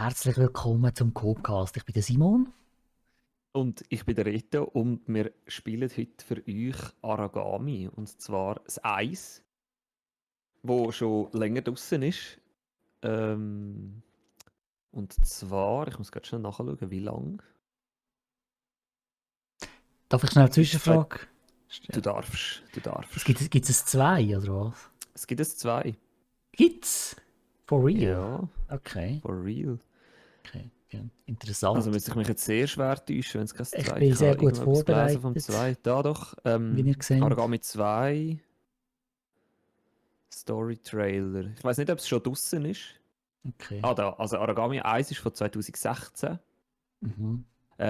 Herzlich willkommen zum Copcast. Ich bin der Simon. Und ich bin der Reto und wir spielen heute für euch Aragami. Und zwar das Eis, wo schon länger draußen ist. Und zwar, ich muss gerade schnell nachschauen, wie lang. Darf ich schnell eine Gibt's zwei- Zwischenfrage Du stellen? darfst, du Es darfst. gibt es zwei, oder was? Es gibt es zwei. Gibt's? For real? Ja, Okay, for real. okay. Ja, Also interessant. müsste ich mich jetzt sehr schwer täuschen, wenn es kein Ich zwei. bin Ich sehr habe gut irgendetwas gelesen vom vorbereitet, zwei. Da doch. wie ihr seht. Aragami 2 Story Trailer. Ich weiß nicht, ob es schon draußen ist. Okay. Ah, da. Also Aragami 1 ist von 2016. Mhm. Du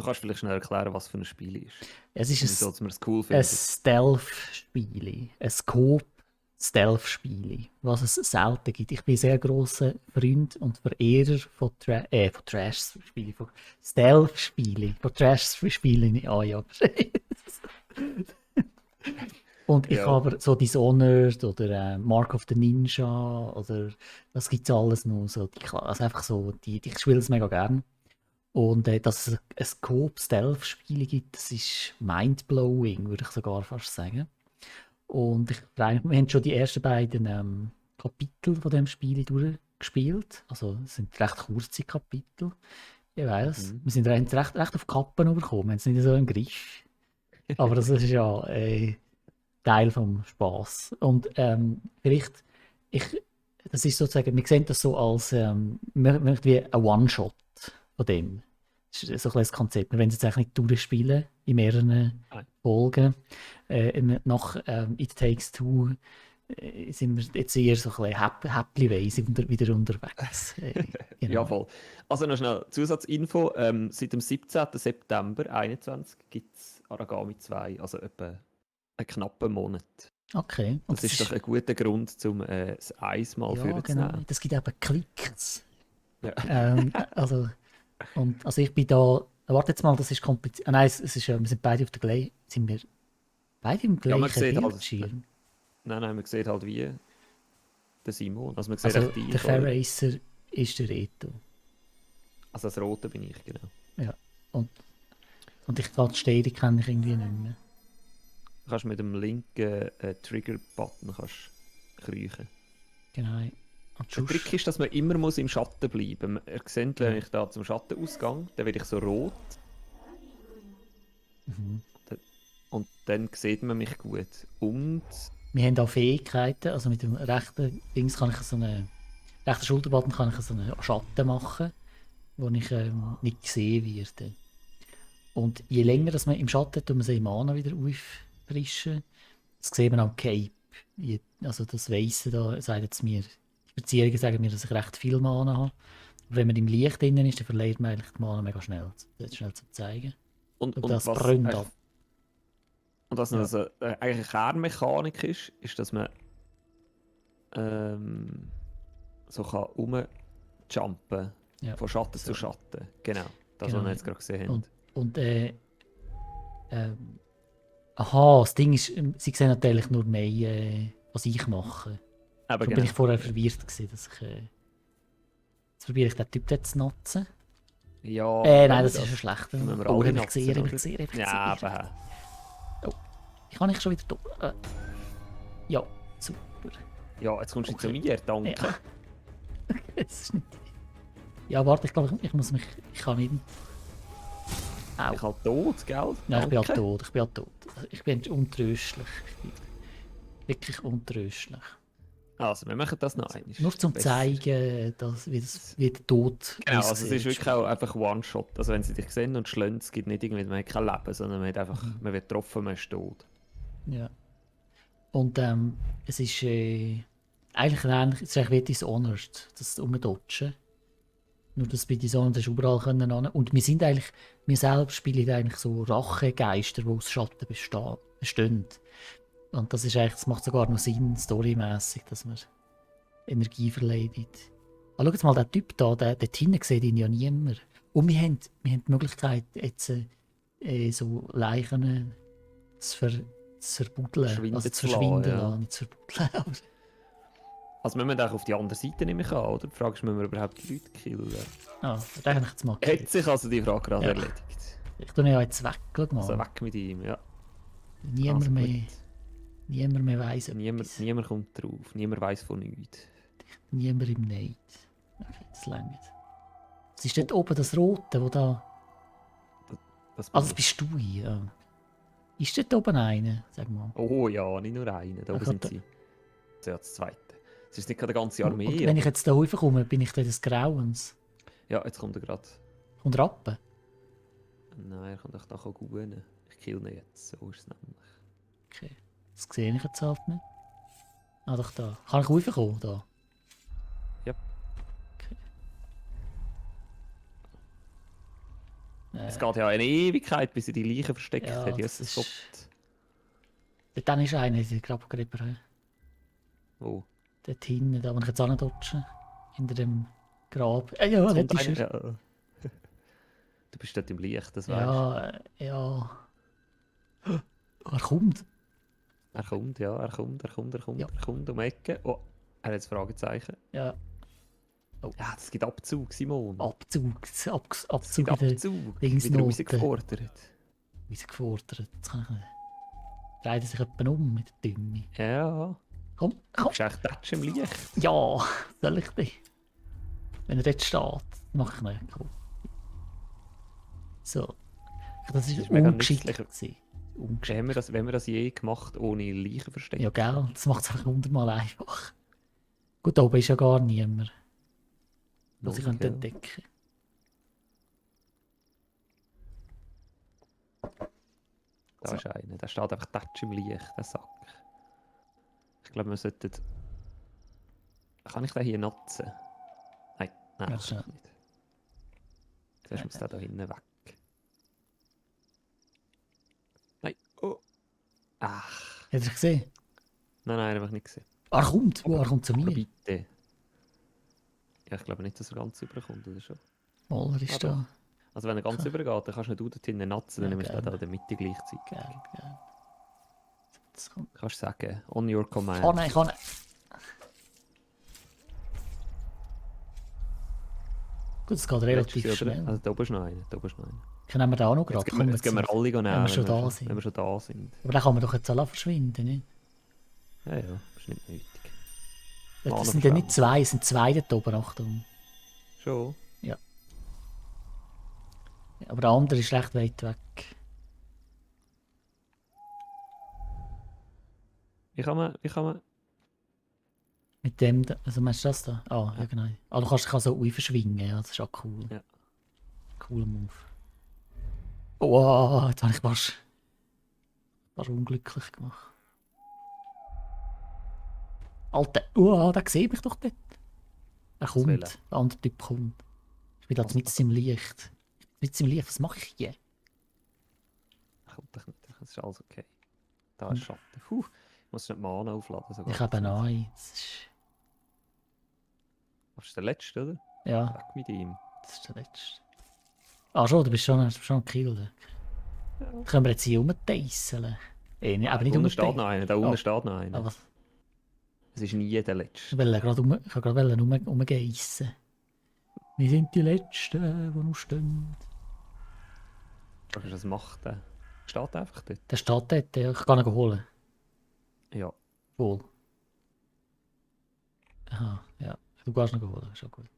kannst vielleicht schnell erklären, was für ein Spiel ist. Es Und ist wieso man es cool ein findet. Stealth-Spiel. Ein Coop-Stealth-Spiel. Was es selten gibt. Ich bin ein sehr grosser Freund und Verehrer von Trash-Spielen. Von Stealth-Spielen. Von Trash-Spielen. Ah ja. Und ich Ja. habe so Dishonored oder Mark of the Ninja oder das gibt es alles noch. So also einfach so, ich spiele es mega gern. Und dass es ein Coop-Stealth-Spiel gibt, das ist mindblowing, würde ich sogar fast sagen. Und wir haben schon die ersten beiden Kapitel von dem Spiel durchgespielt. Also es sind recht kurze Kapitel. Ich weiß. Wir sind recht auf die Kappen bekommen, wir haben es nicht so im Griff. Aber das ist ja Teil vom Spaß. Und vielleicht, ich, das ist sozusagen, wir sehen das so als wie ein One-Shot von dem. Das ist so ein bisschen das Konzept. Wir wollen es jetzt eigentlich nicht durchspielen in mehreren Folgen. Nach It Takes Two sind wir jetzt eher so ein bisschen happy-weise wieder unterwegs. Genau. Ja, voll. Also noch schnell Zusatzinfo. Seit dem 17. September 2021 gibt es Aragami 2, also etwa einen knappen Monat. Okay. Und das ist doch ein guter Grund, um das Eis mal ja, vorzunehmen. genau. Das gibt eben Klicks. Ja. Also ich bin da. Warte jetzt mal, das ist kompliziert. Nein, es ist, wir sind beide auf der gleichen. Sind wir beide im Ja, man gleichen sieht halt, Bildschirm? nein, man sieht halt wie der Simon. Also man sieht Also echt dich. der Fair-Racer ist der Reto. Also das Rote bin ich, genau. Ja. Und ich gerade die Stehung kenne ich irgendwie nicht mehr. Du kannst mit dem linken Trigger-Button kriechen. Genau. Der Trick ist, dass man immer muss im Schatten bleiben muss. Ihr seht, wenn ich da zum Schattenausgang, dann werde ich so rot. Und dann sieht man mich gut. Und wir haben auch Fähigkeiten. Also mit dem rechten Dings kann ich rechten Schulterbutton kann ich so einen Schatten machen, wo ich nicht gesehen werde. Und je länger dass man im Schatten tut man seine Mana wieder auffrischen. Das sieht man am Cape. Also das Weisse da sagt jetzt mir, die Beziehungen sagen mir, dass ich recht viel Mana habe. Aber wenn man im Licht drin ist, dann verliert man eigentlich die Mana mega schnell. Das ist schnell zu zeigen. Und das was brennt ab. Und was also, eigentlich eine Kernmechanik ist, dass man so kann rumjumpen von Schatten zu Schatten. Genau, das, was wir jetzt gerade gesehen haben. Und aha, das Ding ist, sie sehen natürlich nur mehr, was ich mache. Aber bin ich vorher verwirrt gewesen, dass ich... jetzt probiere ich den Typ dort zu nutzen. Ja, nein, das ist schon schlecht. Oh, ich gesehen. Ja, aber... Oh, ich kann nicht schon wieder... ja, super. Ja, jetzt kommst du zu mir, danke. Ja. Das ist nicht... Ja, warte, ich glaube, ich muss mich... Ich kann nicht... Ich bin halt tot, gell? Ja, ich bin halt tot. Ich bin untröstlich. Wirklich untröstlich. Also, wir machen das noch einmal. Nur zum zeigen, wie der Tod Genau, also es ist wirklich auch einfach One-Shot. Also wenn sie dich sehen und schlagen, es gibt nicht irgendwie, man hat kein Leben, sondern man hat einfach, man wird getroffen, man ist tot. Ja. Und es ist eigentlich ähnlich, es ist eigentlich wie Dishonored, das Umdodgen. Nur dass bei Dishonored ist überall können ran. Und wir selbst spielen eigentlich so Rachegeister, die aus Schatten bestehen. Und das ist eigentlich, das macht sogar noch Sinn, storymässig, dass man Energie verleidet. Ah, schau jetzt mal, der Typ da, dort hinten sieht ihn ja niemand. Und wir haben die Möglichkeit, jetzt so Leichen zu verbuddeln. Also zu verschwinden lassen, nicht zu verbuddeln. Also wir müssen auch auf die andere Seite nehme ich an, oder? Die Frage ist, müssen wir überhaupt die Leute killen? Ah, den habe ich jetzt mal gekillt. Hat sich also die Frage gerade Ja. erledigt. Ich tue ihn ja jetzt weg, schau mal. Also weg mit ihm, ja. Niemand, Also gut. niemand mehr weiss Niemand, niemand kommt drauf, niemand weiß von nichts. Niemand im Neid. Okay, das langt. Was ist dort oben das Rote, wo da... Das Ah, bin das ich. bist du hier. Ist dort oben einer? Sag mal. Oh ja, nicht nur einer, da oben Ich sind hatte- sie. Das ist ja das zweite. Es ist nicht gerade eine ganze Und Armee, wenn ich aber... jetzt da hochkomme, bin ich dann des Grauens. Ja, jetzt kommt er gerade. Und Rappen. Nein, er kommt doch da gehen. Ich kill ihn jetzt, so ist es nämlich. Okay. Das sehe ich jetzt halt nicht. Ah, doch da. Kann ich hochkommen? Da. Ja. Okay. Es geht ja eine Ewigkeit, bis er die Leichen versteckt Ja, hat. das Jesus ist- Gott. Dann ist einer, der Grabgräber. Oh. Dort hinten, da wo ich jetzt andotschen. Hinter dem Grab. Ja, Jetzt dort kommt ist einer. er. Ja. Du bist dort im Licht, das weißt du. Ja, ja. Er kommt. Er kommt, ja, er kommt, Ja. er kommt um die Ecke. Oh, er hat das Fragezeichen. Ja, Ja, das gibt Abzug, Simon. Abzug. Es Abzug gibt in der Abzug. Dingsnote. Wieder rausgefordert. Wie gefordert. Das kann ich nicht. Dreht er sich jemand um mit der Dümme. Ja. Komm, Du komm. bist echt Tatsch im Licht. Ja, soll ich dich? Wenn er dort steht, mache ich nicht. Komm. So. Das ist ist mega ungeschickt. nützlich. gewesen. Ungeschickt. Haben wir das je gemacht, ohne Leichen versteckt? Ja, gell? Das macht es einfach 100-mal einfach. Gut, da oben ist ja gar niemand, was ich Null, gell? entdecken. Da So. ist einer. Der steht einfach Tatsch im Licht, der Sack. Ich glaube, wir sollten... Kann ich den hier nutzen? Nein, Ja, das kann schnell. ich nicht. Zuerst muss der da hinten weg. Nein, oh. Ach. Hast du es gesehen? Nein, habe ich nicht gesehen. Ah, er kommt. Oh, er kommt zu Aber mir. bitte. Ja, ich glaube nicht, dass er ganz überkommt, oder schon? Mal, er ist Ah, da. Also wenn er ganz übergeht, dann kannst du nicht du dort hinten nutzen, dann Ja, nimmst du den gerne. da in der Mitte gleichzeitig. Geil, geil. Das kommt. Kannst du sagen, on your command. Oh nein, ich kann nicht. Gut, es geht relativ Letztes, oder? schnell. Also da oben ist noch einer, da oben ist noch einer. Können wir da auch noch gerade Jetzt gehen wir alle nehmen, wenn wir schon da sind. wenn wir schon da sind. Aber dann kann man doch jetzt alle verschwinden, nicht? Ja, ja, ist nicht nötig. Das Mana sind ja nicht verschwenden. zwei, es sind zwei dort oben, Achtung. Schon? Ja, aber der andere ist recht weit weg. Wie kann man... Mit dem, also meinst du das da? Ah, ja genau. Ah, du kannst dich also verschwingen, ja, das ist auch cool. Ja. Cooler Move. Oh, jetzt habe ich fast unglücklich gemacht. Alter, der sieht mich doch dort. Er kommt, will er? der andere Typ kommt. Ich bin jetzt mit im Licht. Mit im Licht, was mache ich hier? Kommt doch nicht, das ist alles okay. Da ist Schatten. Puh, ich muss nicht Mana aufladen. So Ich habe nein. Das ist, Das ist der letzte, oder? ja, Weg mit ihm. das ist der letzte. Ah schon, du bist schon gekillt. Ja. Können wir jetzt hier rumteiseln? Nee, aber nicht Da unten steht rumteiseln. noch einer, da unten Oh. steht noch einer. Aber Es ist nie der letzte. ich wollte gerade rumgeissen. Wir sind die Letzten, die noch stehen. Die Frage ist, was macht der? Steht einfach dort. Der steht dort, ja. Ich kann ihn holen. Ja. Wohl. Aha, ja. Du kannst ihn holen, ist auch gut.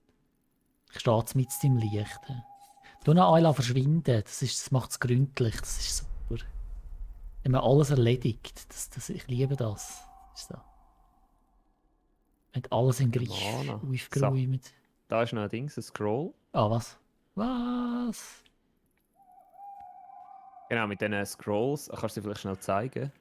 Ich stehe jetzt mit im Licht. Du noch alle verschwinden, das macht es gründlich, das ist super. Wenn man alles erledigt, ich liebe das. Ist so. Mit alles im Griff Mana. aufgeräumt. Da ist noch ein Ding, ein Scroll. Ah, was? Was? Genau, mit diesen Scrolls. Kannst du dir vielleicht schnell zeigen?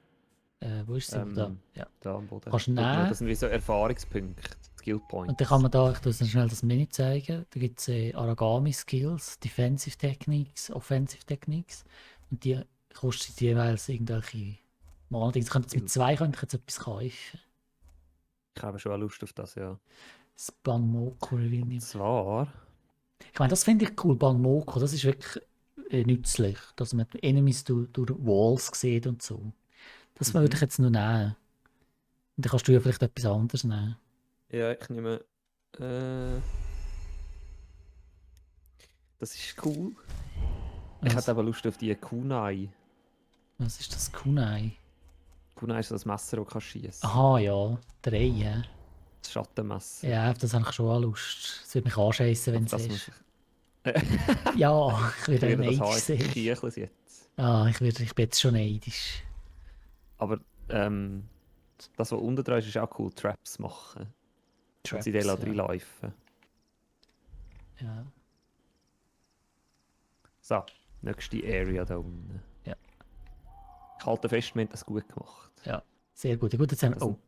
Wo ist sie? Da. Ja. Da am Boden. Kannst du Schau mal, nehmen. Das sind wie so Erfahrungspunkte, Skill Points. Und dann kann man da, ich tue es schnell das Menü zeigen, da gibt es Aragami Skills, Defensive Techniques, Offensive Techniques und die kosten jeweils irgendwelche Mana-Dings. Mit zwei könnte ich jetzt etwas kaufen. Ich habe schon Lust auf das, ja. Das Banmoko Reveal. Und zwar... Ich meine, das finde ich cool, Banmoko, das ist wirklich nützlich, dass man die Enemies durch Walls sieht und so. Das würde ich jetzt noch nehmen. Und dann kannst du ja vielleicht etwas anderes nehmen. Ja, ich nehme. Das ist cool. Ich Was, hätte aber Lust auf die Kunai. was ist das Kunai? Kunai ist das Messer, das du schießen. Aha, ja. 3, ja. Das Schattenmesser. Ja, auf das habe ich schon auch Lust. Es würde mich anscheissen, wenn Auf es das muss ist. ich. Ja, ich Ich würde werde das haben, neidisch ich sein. kiechle es jetzt. Ah, ich bin jetzt schon neidisch. Aber das, was unten dran ist, ist auch cool. Traps machen. Und sie Traps, da ja. reinlaufen. Ja, So, nächste Area da unten. ja, Ich halte fest, wir haben das gut gemacht. ja. Sehr gut. Ja, gut, jetzt haben wir, Das sind, oh,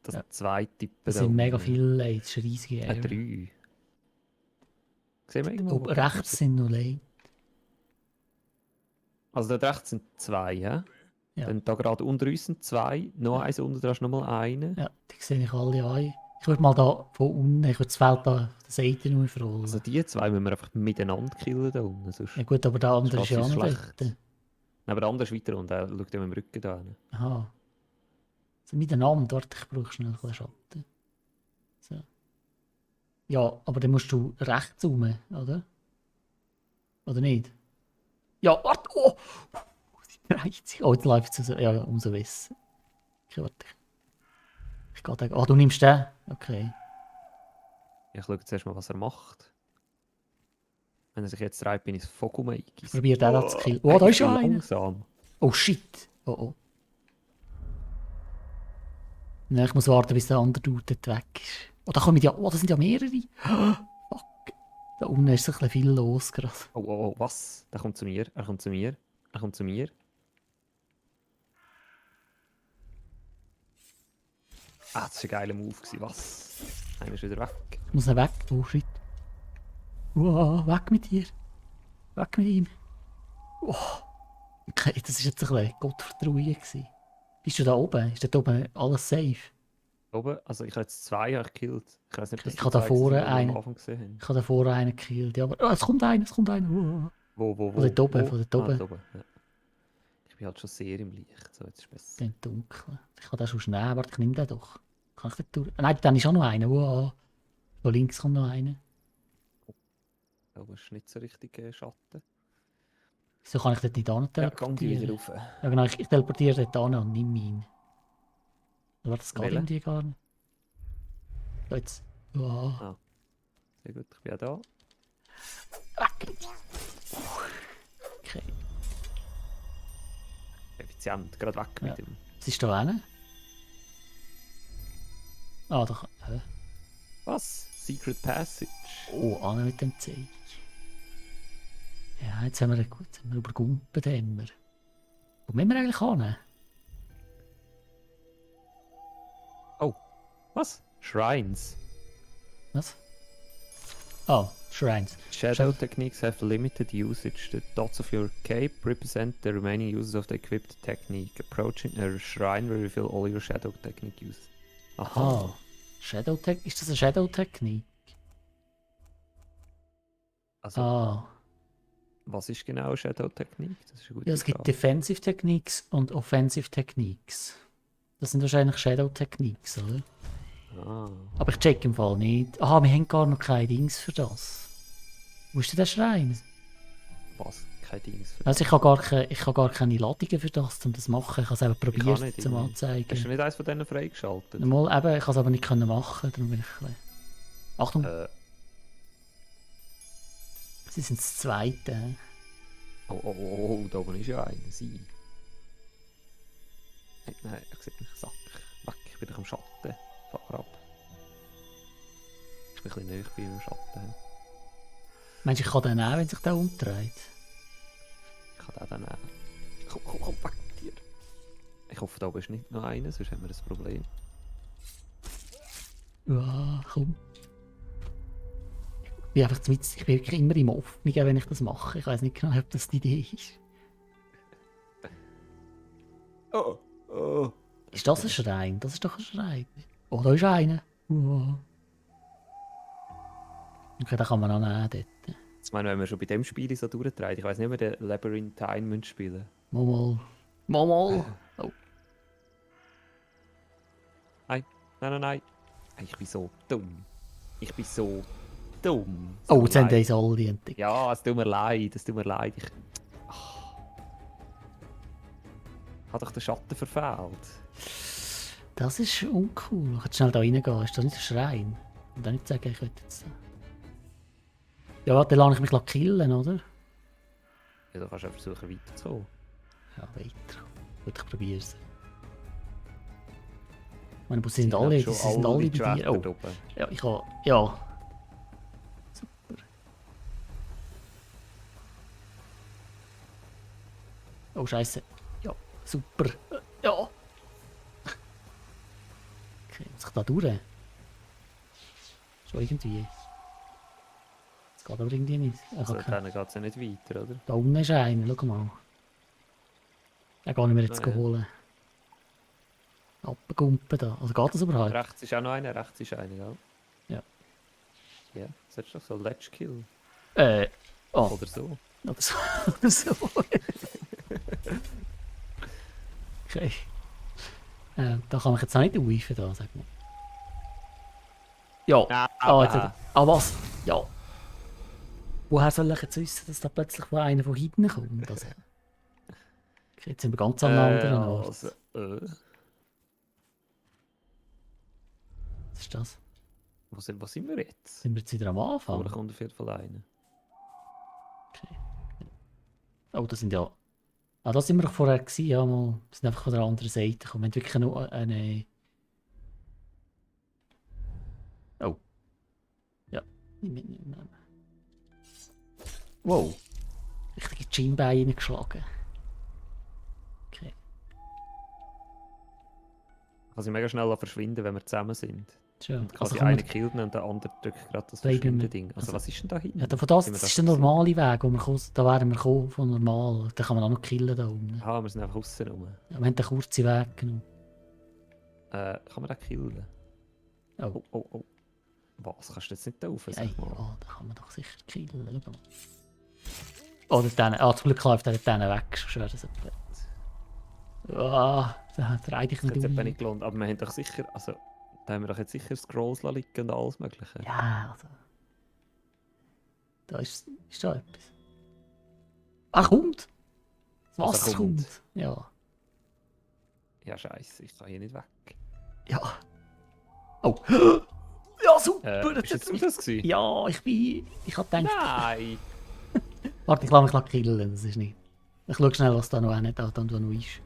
das ja. sind 2 Typen Das da sind mega unten. viele, ey, das ist eine riesige Area. 3. Sehen wir irgendwo, wo Oben die Gegner rechts sind? sind noch Leute. Also da rechts sind 2, ja? Ja, Dann da gerade unter uns sind 2. Noch ja, eins, unten dran ist nochmal einer. ja, die sehe ich alle an. Ich würde mal da von unten, ich würde das Feld da auf der Seite Also aufrollen. die 2 müssen wir einfach miteinander killen da unten, Ja sonst gut, aber der andere ist steht es ja auch uns noch schlecht. dort. Aber der andere ist weiter unten, der schaut ja mit dem Rücken da hin. Aha. Also miteinander, warte, ich brauche schnell ein bisschen Schatten. So. Ja, aber dann musst du rechts rum, oder? Oder nicht? Ja, warte, oh! Die dreht sich. Oh, jetzt läuft es so. Ja, umso besser. Okay, warte. Ich gehe da. Oh, du nimmst den? Okay. Ich schaue zuerst mal, was er macht. Wenn er sich jetzt dreht, bin ich vollkommen Ich eingis. probiere den da zu killen. Oh, Hey, da ich ist schon bin einer. langsam. Oh, shit. Oh, oh. Nein, ich muss warten, bis der andere Dude dort weg ist. Oh, da kommen ja... Oh, da sind ja mehrere. Fuck. Da unten ist so ein bisschen viel los gerade. Oh, oh, oh, was? Der kommt zu mir, er kommt zu mir, er kommt zu mir. Ah, das war ein geiler Move, gewesen. Was? Einer ist wieder weg. Ich muss ihn weg. Oh, shit. Wow, weg mit dir. Weg mit ihm. Oh. Okay, das ist jetzt ein bisschen Gottvertrauen gewesen. Bist du da oben? Ist da oben alles safe? Oben, also ich habe jetzt 2 gekillt. Ich weiß nicht, ob Okay, das ich die habe da 2 sind, die vorne wir am einen. Anfang gesehen haben. Ich habe da vorne einen gekillt. Ja, aber oh, es kommt einer, es kommt einer. Wo, Von dort oben, wo? von dort Ah, oben. da oben. Ja. Ich bin halt schon sehr im Licht, so jetzt ist es besser. Im Dunkeln. Ich kann den schon schnell. Warte, ich nehme den doch. Kann ich den durch? Nein, dann ist auch noch einer. Wow. Von links kommt noch einer. Da oben ist nicht so richtig Schatten. Wieso kann ich dort nicht hin Ja, gang die wieder teleportieren? rauf. Ja genau, ich teleportiere dort hin und nimm ihn. Aber das geht Welchen? irgendwie gar nicht. So, jetzt. Wow. Ah, sehr gut, ich bin auch da. Okay. Effizient, gerade weg Ja. mit ihm. Was ist da hin? Ah, da kann... Hä? Was? Secret Passage? Oh, an mit dem Zeug. Ja, jetzt haben wir gut, jetzt haben wir übergumpen den wir. Wo müssen wir eigentlich hin? Oh, was? Shrines. Was? Oh, Shrines. Shadow techniques have limited usage. The dots of your cape represent the remaining uses of the equipped technique. Approaching a shrine will reveal all your shadow technique uses. Aha. Ah, Shadow Tech. Ist das eine Shadow Technik? Also, Ah. was ist genau Shadow Technik? Das ist eine gute Ja, es gibt Frage. Defensive Techniques und Offensive Techniques. Das sind wahrscheinlich Shadow Techniques, oder? Ah. Aber ich check im Fall nicht. Aha, wir haben gar noch keine Dings für das. Wo ist denn der Schrein? Was? Kein Dings für Also ich habe gar keine Ladungen für das, um das zu machen. Ich habe es eben Ich auch probiert nicht, zum irgendwie. Hast du Anzeigen. nicht eins von denen freigeschaltet? Mal eben, ich habe es aber nicht können machen, darum bin ich ein bisschen... Achtung, sie sind das Zweite. hä? Oh, da oben ist ja einer. Sie. Nein, er sieht mich Sack. Weg, ich bin doch am Schatten. Fahr ab. Ich bin ein bisschen näher bei ihm im Schatten. Meinst du, ich kann den nehmen, wenn sich der umdreht? Ich kann den dann nehmen. Komm, weg mit dir. Ich hoffe, da oben ist nicht noch einer, sonst haben wir ein Problem. Ja, komm. Ich bin einfach ich bin wirklich immer im Hoffnung, wenn ich das mache. Ich weiß nicht genau, ob das die Idee ist. Oh. Ist das ein Schrein? Das ist doch ein Schrein. Oh, da ist einer. Wow. Okay, den kann man auch nehmen dort. Jetzt meine, wenn wir schon bei dem Spiel so durchdrehen, ich weiß nicht, ob wir den Labyrinthine spielen Mal. Oh. Nein. Ich bin so dumm. Ich bin so dumm. Es tut Oh, mir jetzt haben die leid. uns alle entdeckt. Ja, es tut mir leid, es tut mir leid. Ich habe doch den Schatten verfehlt. Das ist uncool. Ich kann schnell da reingehen. Ist das nicht ein Schrein? Und dann nicht sagen, ich will jetzt... Ja, dann lasse ich mich killen, oder? Ja, du kannst ja versuchen weiterzukommen. Ja, weiter. Gut, ich probiere es. Meine, sie Die sind alle, schon sie sind alle die bei dir. Schwerter Oh, da oben. ja, ich habe... Ja. Super. Oh, Scheiße. Ja, super. Ja. Okay, muss ich da durch? Schon irgendwie. Das geht aber irgendwie nicht. Ich Also habe keine... dann geht es ja nicht weiter, oder? Da unten ist einer, schau mal. Den kann ich mir jetzt Ah, ja. holen. Abgumpen da. Also geht das überhaupt? Rechts ist auch noch einer, rechts ist einer, ja. Ja. Ja, das ist doch so Ledge Kill. Oh, Oder so. oder so. Oder so. Okay. Da kann ich jetzt auch nicht rufen, da, sag mal. Ja. Ah, Jetzt was? Ja. Woher soll ich jetzt wissen, dass da plötzlich wo einer von hinten kommt? Also. Okay, jetzt sind wir ganz an einem anderen Ort. also, Was ist das? wo sind wir jetzt? Sind wir jetzt wieder am Oh, Anfang? da kommt auf jeden Fall einer. Okay. Oh, das sind ja... Ah, da sind wir doch vorher gewesen, ja mal. Wir sind einfach von der anderen Seite gekommen. Wir haben wirklich nur eine... Oh. Ja. Nicht mitnehmen. Wow. Richtige Schienbeine reingeschlagen. Okay. Kann sie mega schnell verschwinden, wenn wir zusammen sind. Tja. Und Also quasi kann einen man... killen und der andere drückt gerade das Bleiben wir- Verschwinden-Ding. Also, also- was ist denn da hinten? Ja, von das, Sind wir das ist da der gewesen? normale Weg, wo wir kommen. Da wären wir gekommen, von normal. Da kann man auch noch killen da unten. Ah, wir sind einfach außen rum. Ja, wir haben den kurzen Weg genommen. Kann man den killen? Oh. Oh, oh, oh. Was? Kannst du jetzt nicht da rauf? Ja, Sag mal. ja, da kann man doch sicher killen. Schau mal. Oder den... Ah, zum Glück läuft er den weg. Sonst wäre das etwas... Ah, da dreht dich Das nicht hat um. etwa nicht gelohnt. Aber wir haben doch sicher... Also, da haben wir doch jetzt sicher Scrolls liegen und alles mögliche. Ja, also... Da ist da etwas. Ah, kommt! Das Also Wasser kommt. kommt. Ja. Ja, scheiße, ich kann hier nicht weg. Ja. Oh. Ja, super! Bist jetzt du das gewesen? Ja, ich hab gedacht... Nein! Warte, ich lasse mich killen, das ist nicht... Ich schau schnell, was da noch noch ist.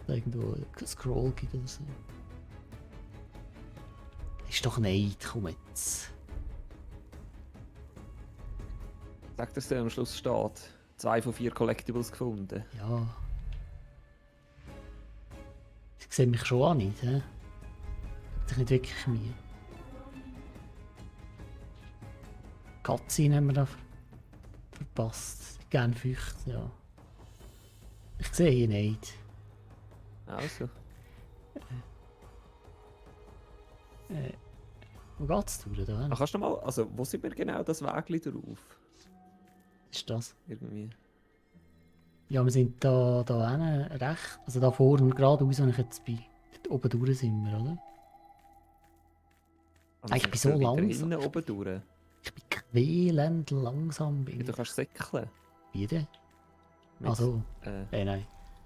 Da irgendwo ein Scroll gibt oder so. Ist doch nicht, komm jetzt. Sag, dass der am Schluss steht. 2 von 4 Collectibles gefunden. Ja. Sie sehen mich schon auch nicht, hä? Hat sich nicht wirklich Mühe. Cutscene haben wir da verpasst. Gern feucht, ja. Ich sehe ihn nicht. Also, Wo geht's durch da? kannst du noch mal... Also, wo sind wir genau das Wägli drauf? Was ist das? Irgendwie. Ja, wir sind da hinten rechts, also da vorne geradeaus, wo ich jetzt bin. Dort oben durch sind wir, oder? Also, Ich bin sind so wir wieder langsam. Innen oben durch. Ich bin quälend langsam. Bin Ja, du ich. kannst säckeln. Wie denn? Mit, Ach so. Nein.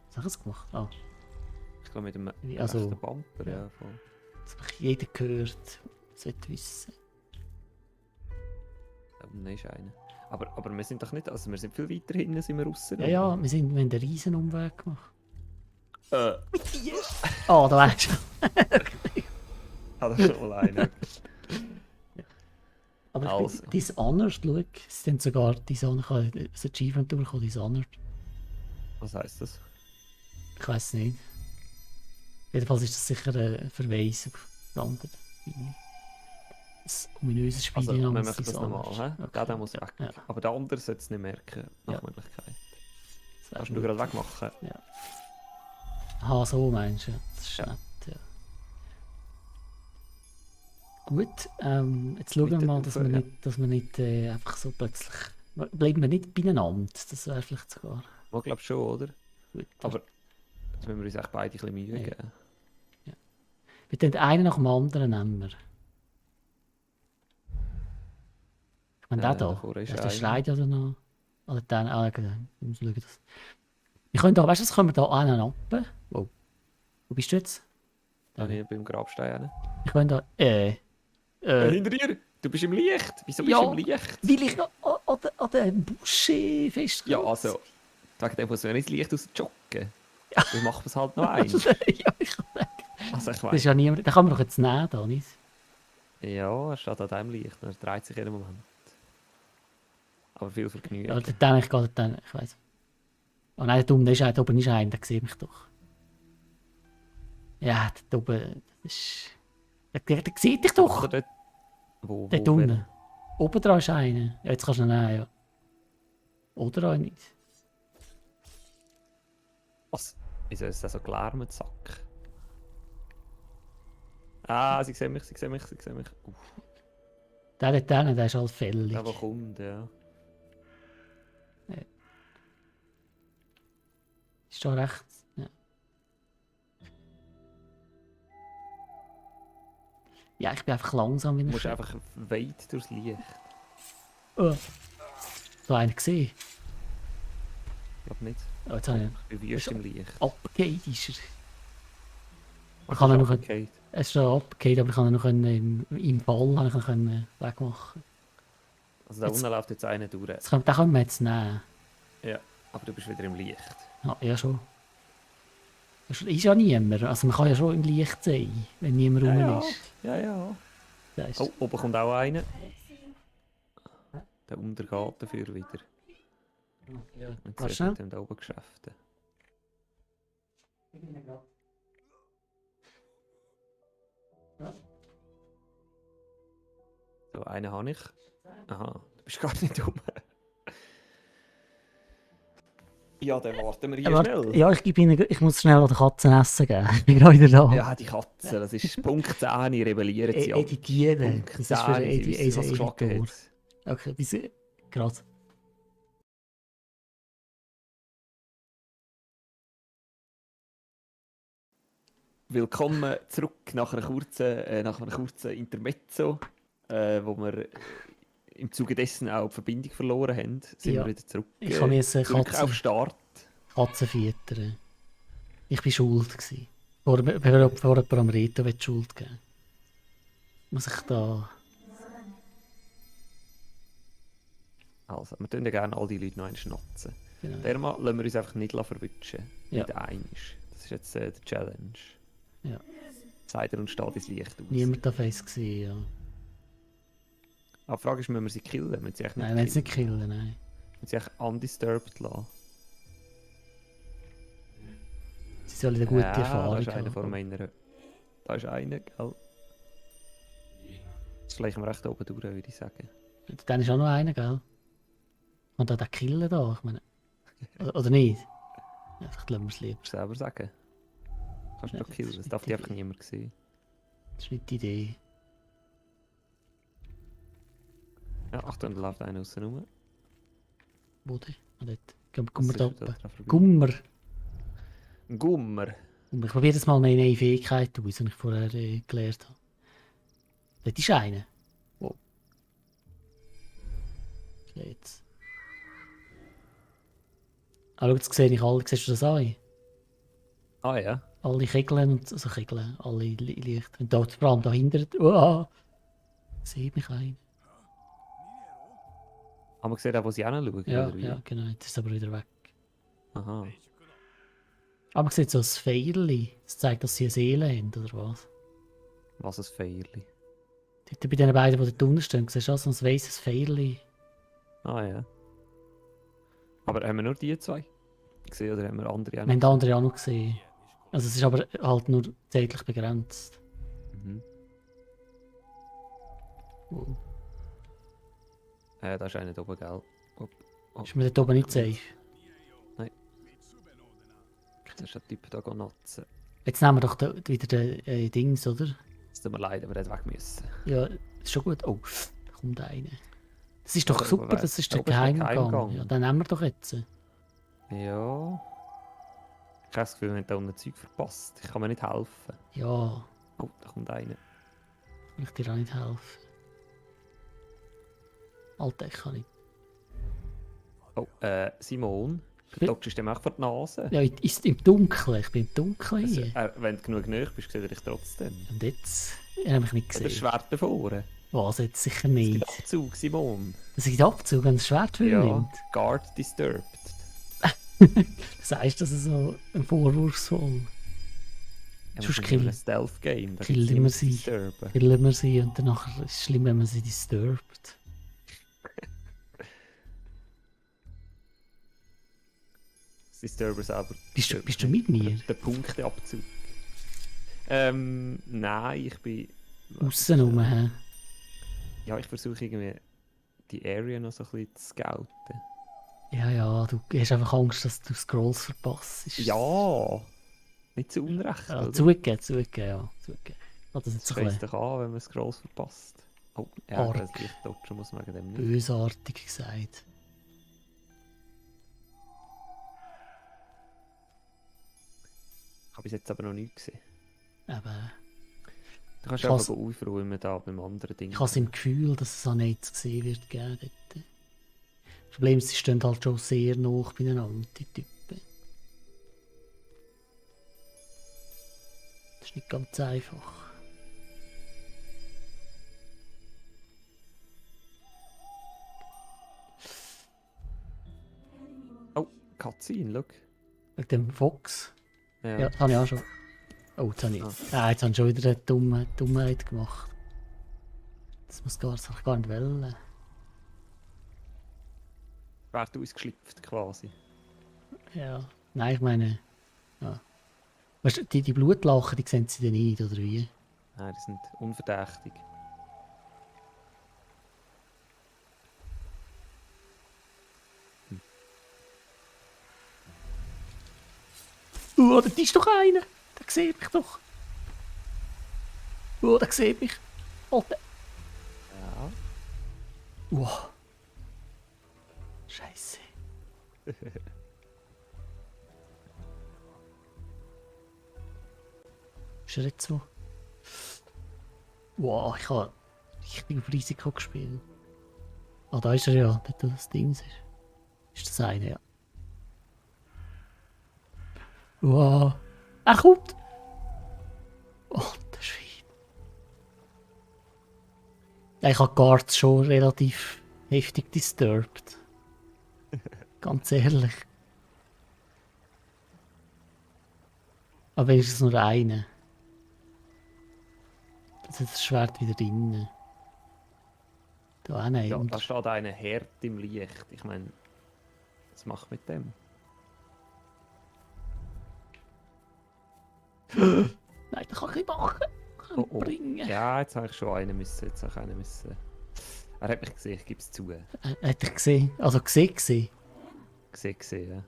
Was habe ich gemacht? Ah, Ich glaube mit dem Also, rechten Bumper, ja. ja. Voll. das hat jeder gehört. Sollte wissen. Da unten ist einer. Aber wir sind doch nicht... Also, wir sind viel weiter hinten, sind wir aussen. Ja, ja, wir haben einen riesen Umweg gemacht. Yes! Ah, da wärst du. Ah, da ist schon mal einer. Aber Also. ich bin Dishonored, schau. Es sind sogar Dishonored, ich habe ein Achievement bekommen, Dishonored. Was heisst das? Ich weiß nicht. Jedenfalls ist das sicher ein Verweis auf andere Spiele. Ein ominöses Spiel Also, wir namens machen das Dishonored. nochmal, hä? Okay. Der muss weg. Ja. Aber der andere sollte es nicht merken, nach Ja. Möglichkeit. Das wär Kannst du gut. gerade wegmachen? Aha, so meinst du. Das ist Ja. nett, ja. Gut, jetzt schauen wir Weiter mal, rauf, dass wir ja. nicht, einfach so plötzlich... Bleiben wir nicht beieinander, das wäre vielleicht sogar Ich glaube schon, oder? gut. Aber jetzt müssen wir uns echt beide ein bisschen Mühe Ja. geben. Wir den einen nach dem anderen nehmen wir. Ich meine, der da. davor ist Der einer. schreit ja dann noch. Oder den, genau. Ich muss schauen, dass... Wir können da, weißt du, was können wir da einen ab? Wow. Wo bist du jetzt? Da hier beim Grabstein. Ich kann da, Hinter dir! Du bist im Licht! Wieso bist ja, du im Licht? weil ich an dem Busch festgesetzt. Ja, also, wegen dem muss man ins Licht raus joggen. Dann machen wir es halt noch ein. Ja, ich kann sagen. Also, ich Das ist meine, ja niemand, den kann man doch jetzt nehmen, da nicht? ja, er steht an diesem Licht und er dreht sich jeden Moment. Aber viel Vergnügen. Ja, den ich gehe, den, ich weiss. Oh nein, der Dumme, der oben ist einer, der sieht mich doch. Ja, der oben, das ist... Der sieht dich doch! Oder dort, wo, Der wo, Dumme. Oben dran ist einer. Ja, jetzt kannst du ihn nehmen, ja. Oder auch nicht. Was? Wieso ist das so gelärmt, Sack? Ah, sie sehen mich, sie sehen mich, sie sehen mich. Der dort hinten, der ist halt fällig. Der, der kommt, ja. Ist da rechts? Ja. Ja, ich bin einfach langsam wie Du ein musst Schreck. einfach weit durchs Licht. Oh. So einen gesehen. Ich glaube nicht. Oh, jetzt habe ich Ich bin wüst im Licht. abgegeben. Ist er. Ich kann ihn noch... Okay. Es ist schon abgegeben, aber ich kann ihn noch im Fall habe ich ihn können wegmachen. Also da Jetzt- unten läuft jetzt einer durch. Den können wir jetzt nehmen. Ja, aber du bist wieder im Licht. Ja schon. Das ist ja niemand. Also man kann ja schon im Licht sehen, wenn niemand rum Ja, ist. ja, ja. Das ist... Oh, oben kommt auch einer. Der untergeht dafür wieder. Ja. Und Warte jetzt schnell. mit dem da oben Geschäfte. So, einen habe ich. Aha, du bist gar nicht dumm. Ja, dann warten wir hier schnell. Ja, ich muss schnell an der Katze Essen geben. Ich bin gerade wieder da. Ja, die Katze, das ist Punkt 10, rebellieren sie ab. Editieren. Punkt Das ist für 10, sie wissen, was geschlagen Editor. hat. Okay, bis gerade. Willkommen zurück nach einem kurzen Intermezzo, wo wir im Zuge dessen auch die Verbindung verloren haben. Sind Ja. wir wieder zurück, Ich habe jetzt zurück auf Start. Katzen füttern. Ich war schuld gewesen. Vor jemand am Reto will Schuld geben. Muss ich da... Also, wir tun ja gerne all die Leute noch schnatzen. Genau. Dermal lassen wir uns einfach nicht verwutschen. Ja. Nicht einig. Das ist jetzt die Challenge. Ja. Seid ihr und steht ins Licht aus. Niemand darf es gesehen, ja. Aber die Frage ist, müssen wir sie killen? Müssen sie echt nicht Nein, wenn sie nicht killen, nein. Müssen sie echt undisturbed lassen? Sie sollen eine gute Ja, Erfahrung da ist einer vor haben. meiner... Da ist einer, gell? Das schleichen wir echt oben durch, würde ich sagen. Dann ist auch noch einer, gell? Und da den killen da, ich meine... Oder nicht? Einfach lassen wir es lieber. Kannst du selber sagen? Kannst du Ja, doch killen, das das ist darf nicht die einfach die niemand sehen. Das ist nicht die Idee. Ja, Achtung, da läuft einer außen rum. Wo denn? Ah, dort. Gummer Das da ist da oben. dran vorbei. Gummer. Ein Gummer. Ich probiere jetzt mal meine neue Fähigkeit aus, die ich vorher gelernt habe. Dort ist einer. Wow. Jetzt. Ah, schau, jetzt sehe ich alle. Siehst du das an? Ah ja. Alle Kegeln und also Kegeln, alle Lichter. Und dort vor allem dahinter. Oh, sieht mich ein. Haben wir gesehen, wo sie hinschauen? Ja, oder wie? ja, genau. Jetzt ist aber wieder weg. Aha. Aber man sieht so ein Pfeilchen. Das zeigt, dass sie eine Seele haben, oder was? Was ein Feierli. Dort bei den beiden, die dort unten stehen, siehst du auch so ein weißes Pfeilchen. Ah ja. Aber haben wir nur die zwei gesehen oder haben wir andere auch Wir haben noch den anderen auch noch gesehen. Also es ist aber halt nur zeitlich begrenzt. gesehen? Mhm. Wow. Da ist einer da oben, gell? Ist mir dort oben nicht safe. Das ist der Typ da natzen. Jetzt nehmen wir doch wieder den Dings, oder? Es tut mir leid, aber er hat weg müssen. Ja, ist schon gut. Oh, da kommt einer. Das ist doch Aber super, wer- das ist da der oben ist der Geheimgang. Geheimgang. Ja, den nehmen wir doch jetzt. Ja. Ich habe das Gefühl, wir haben da unten Zeug verpasst. Ich kann mir nicht helfen. Ja, Oh, Oh, da kommt einer. Kann ich dir auch nicht helfen. Alter, ich kann nicht. Oh, Simon. Bi- Du dockst dem auch vor die Nase. Ja, ist im Dunkeln. Ich bin im Dunkeln Also, hier. wenn du genug näher bist, sehe ich dich trotzdem. Und jetzt habe ich mich nicht Oder gesehen. Schwert davor. Was, jetzt sicher Es nicht. gibt Abzug, Simon. Das gibt Abzug, wenn das Schwert Ja, nimmt. Guard disturbed. Sagst du das so vorwurfsvoll? Ja, Sonst wir sind in einem Stealth-Game. Da killen gibt's wir niemand zu sie. disturben. Killen wir sie und danach ist es schlimm, wenn man sie disturbt. Das Disturber selber. Bist du mit mir? Der Punkteabzug. Nein, ich bin. Aussen rum, hä? Ja, ich versuche irgendwie die Area noch so ein bisschen zu scouten. Ja, du hast einfach Angst, dass du Scrolls verpasst. Ja! Nicht zu Unrecht, Ja, oder? zugeben, ja. Zugeben. Oh, das ist Das jetzt ein scheißt bisschen dich an, wenn man Scrolls verpasst. Oh, ja, Arg. das Licht dodgen muss man wegen dem nicht. bösartig gesagt. Ich habe bis jetzt aber noch nichts gesehen. Aber Du kannst Ich einfach has- aufräumen da beim anderen Ding. ich habe im Gefühl, dass es auch nicht gesehen wird geben dort. Das Problem ist, sie stehen halt schon sehr nah beieinander, die Typen. Das ist nicht ganz einfach. Oh, Cutscene, look. Wegen dem Fox. Ja. Ja, das habe ich auch schon. Oh, jetzt habe ich. Jetzt habe ich schon wieder eine Dummheit gemacht. Das habe ich gar nicht wollen. Wird ausgeschlüpft quasi. Ja. Nein, ich meine. Ja. Weißt du, die Blutlachen, die sehen sie dann nicht, oder wie? Nein, die sind unverdächtig. Da ist doch einer! Der sieht mich doch! Der sieht mich! Alter! Ja. Wow! Scheiße! Ist er jetzt so? Wow, ich habe richtig auf Risiko gespielt. Ah, da ist er ja, dort wo das Ding ist. Ist das eine, ja. Wow! Er kommt! Oh, der Schwein. Ja, ich habe die Guards schon relativ heftig disturbed. Ganz ehrlich. Aber wenigstens nur eine. Jetzt hat das Schwert wieder drinnen. Da auch nicht. Ja, Und da steht einer Herd im Licht. Ich meine, was macht mit dem? nein, das kann ich nicht machen. Kann ich Oh. bringen. Ja, jetzt habe ich schon einen müssen. Jetzt habe ich einen müssen. Er hat mich gesehen, ich gebe es zu. Hat er gesehen? Also gesehen? Gesehen, ja.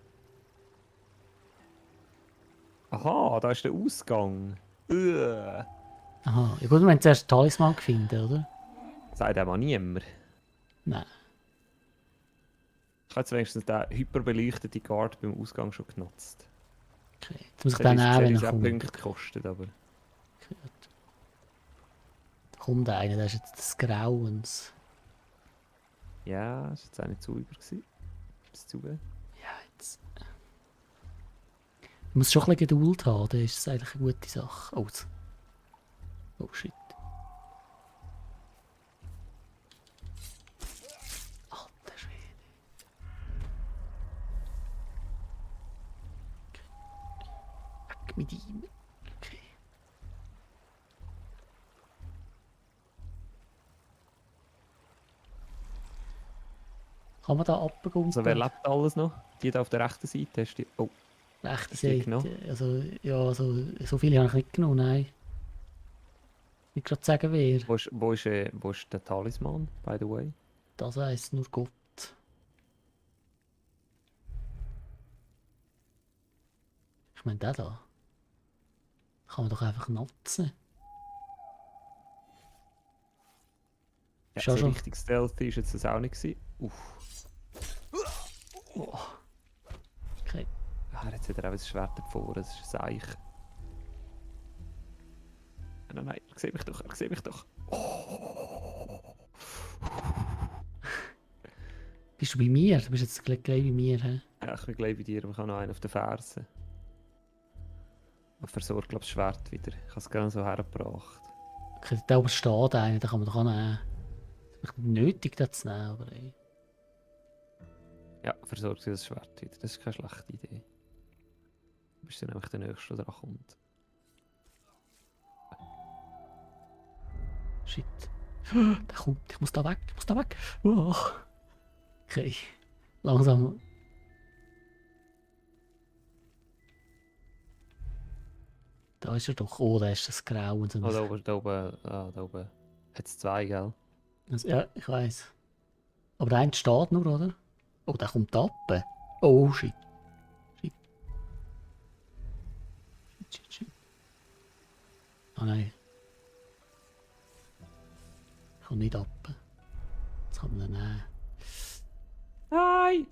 Aha, da ist der Ausgang. Aha. Ja gut, wir haben zuerst den Talisman gefunden, oder? Sagt dem auch niemand. Nein. Ich habe jetzt wenigstens den hyperbeleuchteten Guard beim Ausgang schon genutzt. Okay. Jetzt muss ich Der den nehmen, wenn ist er auch kommt. Punkte gekostet, aber... Okay, gut. Da kommt einer, der ist jetzt des Grauens. Ja, ist jetzt auch nicht zu über gewesen. Gib's zu. Ja, jetzt. Du musst schon ein bisschen Geduld haben, dann ist es eigentlich eine gute Sache. Oh shit. Alter Schwede. Okay. Weg mit ihm. Okay. Kann man da abgehen? Also wer lebt alles noch? Die da auf der rechten Seite hast du... Oh, Rechte Hast du die Seite. genommen? Also, ja, so viele habe ich nicht genommen, nein. Ich gerade sagen, wer. wo ist der Talisman, by the way? Das heisst nur Gott. Ich meine, der da. Kann man doch einfach nutzen. Ja, Schon so schon. richtig stealthy ist jetzt das auch nicht gewesen. Uff. Oh. Okay. Ah, jetzt hat er auch ein Schwert davor, das ist ein Seich. nein, er sieht mich doch, er sieht mich doch. Bist du bei mir? Du bist jetzt gleich bei mir, hä? Ja, ich bin gleich bei dir, aber ich habe noch einen auf den Fersen. Ich versorge, glaube ich, das Schwert wieder. Ich habe es gerne so hergebracht. Okay, da oben steht einer, den kann man doch auch nehmen. Es ist nicht nötig, das zu nehmen, aber ey. Ja, versorge das Schwert wieder. Das ist keine schlechte Idee. Du bist dann nämlich der Nächste, der dran kommt. Shit. Der kommt, ich muss da weg, ich muss da weg. Oh. Okay. Langsam. Da ist er doch. Oh, da ist das Grau und so. Oh, da oben hat es zwei, gell? Also, ja, ich weiß. Aber der eine steht nur, oder? Oh, der kommt ab. Oh, shit. Shit. Shit, shit, shit. Oh nein. Ich komme nicht ab. Jetzt kann man ihn nehmen. Nein!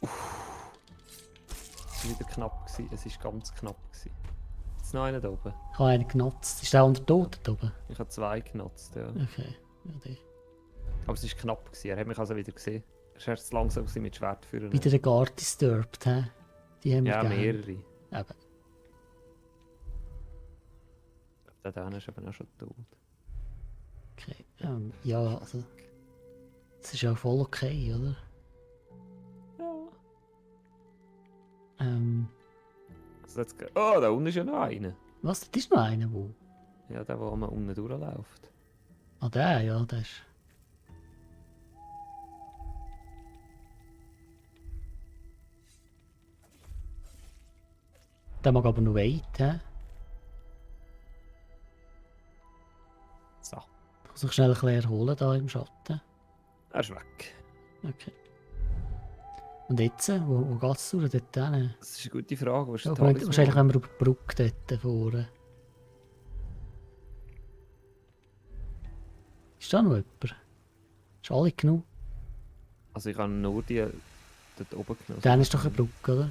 Es war wieder knapp. Es war ganz knapp. Jetzt noch einer da oben. Ich habe einen genutzt. Ist der unter Toten da oben? Ich habe zwei genutzt, ja. Okay. Ja, die. Aber es war knapp. Er hat mich also wieder gesehen. Er war erst zu langsam mit Schwert führen. Wieder der Guard disturbed, hä? Die haben wir Ja, gerne. mehrere. Eben. Der da ist aber auch schon tot. Okay. Ja, also. Das ist ja voll okay, oder? Ja. Also jetzt, oh, da unten ist ja noch einer. Was? Das ist noch einer, wo? Ja, der, der mal unten durchläuft. Ah, der, ja, der ist. Der mag aber noch weit, hä? So, Ich muss sich schnell ein bisschen erholen da im Schatten. er ist weg. Okay. Und jetzt? Wo geht's durch? Dort hin? Das ist eine gute Frage. Wo ist Ja, der Talisman? wahrscheinlich wenn wir über die Brücke dort vorne. Ist da noch jemand? Ist alle genug? Also ich habe nur die dort oben genommen. Dann ist doch eine Brücke, oder?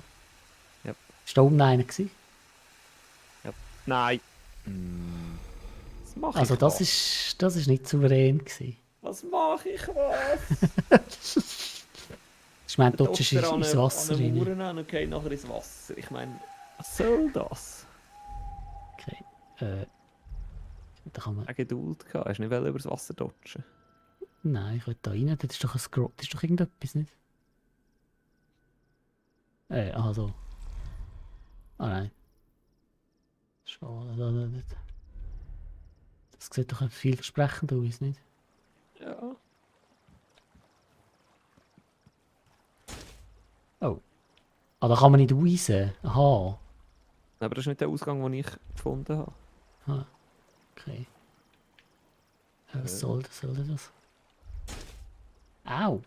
Ja. Ist da oben einer gewesen? Nein. Was mache Also ich das was? ist nicht souverän gewesen. Was mache ich was? Ich meine, dort ist ins Wasser rein. rein und geht nachher ins Wasser. Ich meine, was soll das? Okay. Da kann man... Eine Geduld gehabt. Hast du nicht über das Wasser dodgen? Nein, ich will da rein. Das ist doch ein Scroll. Das ist doch irgendetwas, nicht? Aha, so. Ah nein. Schade. Das sieht doch vielversprechend aus, nicht? Ja. Oh. Ah, da kann man nicht raus. Aha. Aber das ist nicht der Ausgang, den ich gefunden habe. Ah. Okay. Was soll das? Au!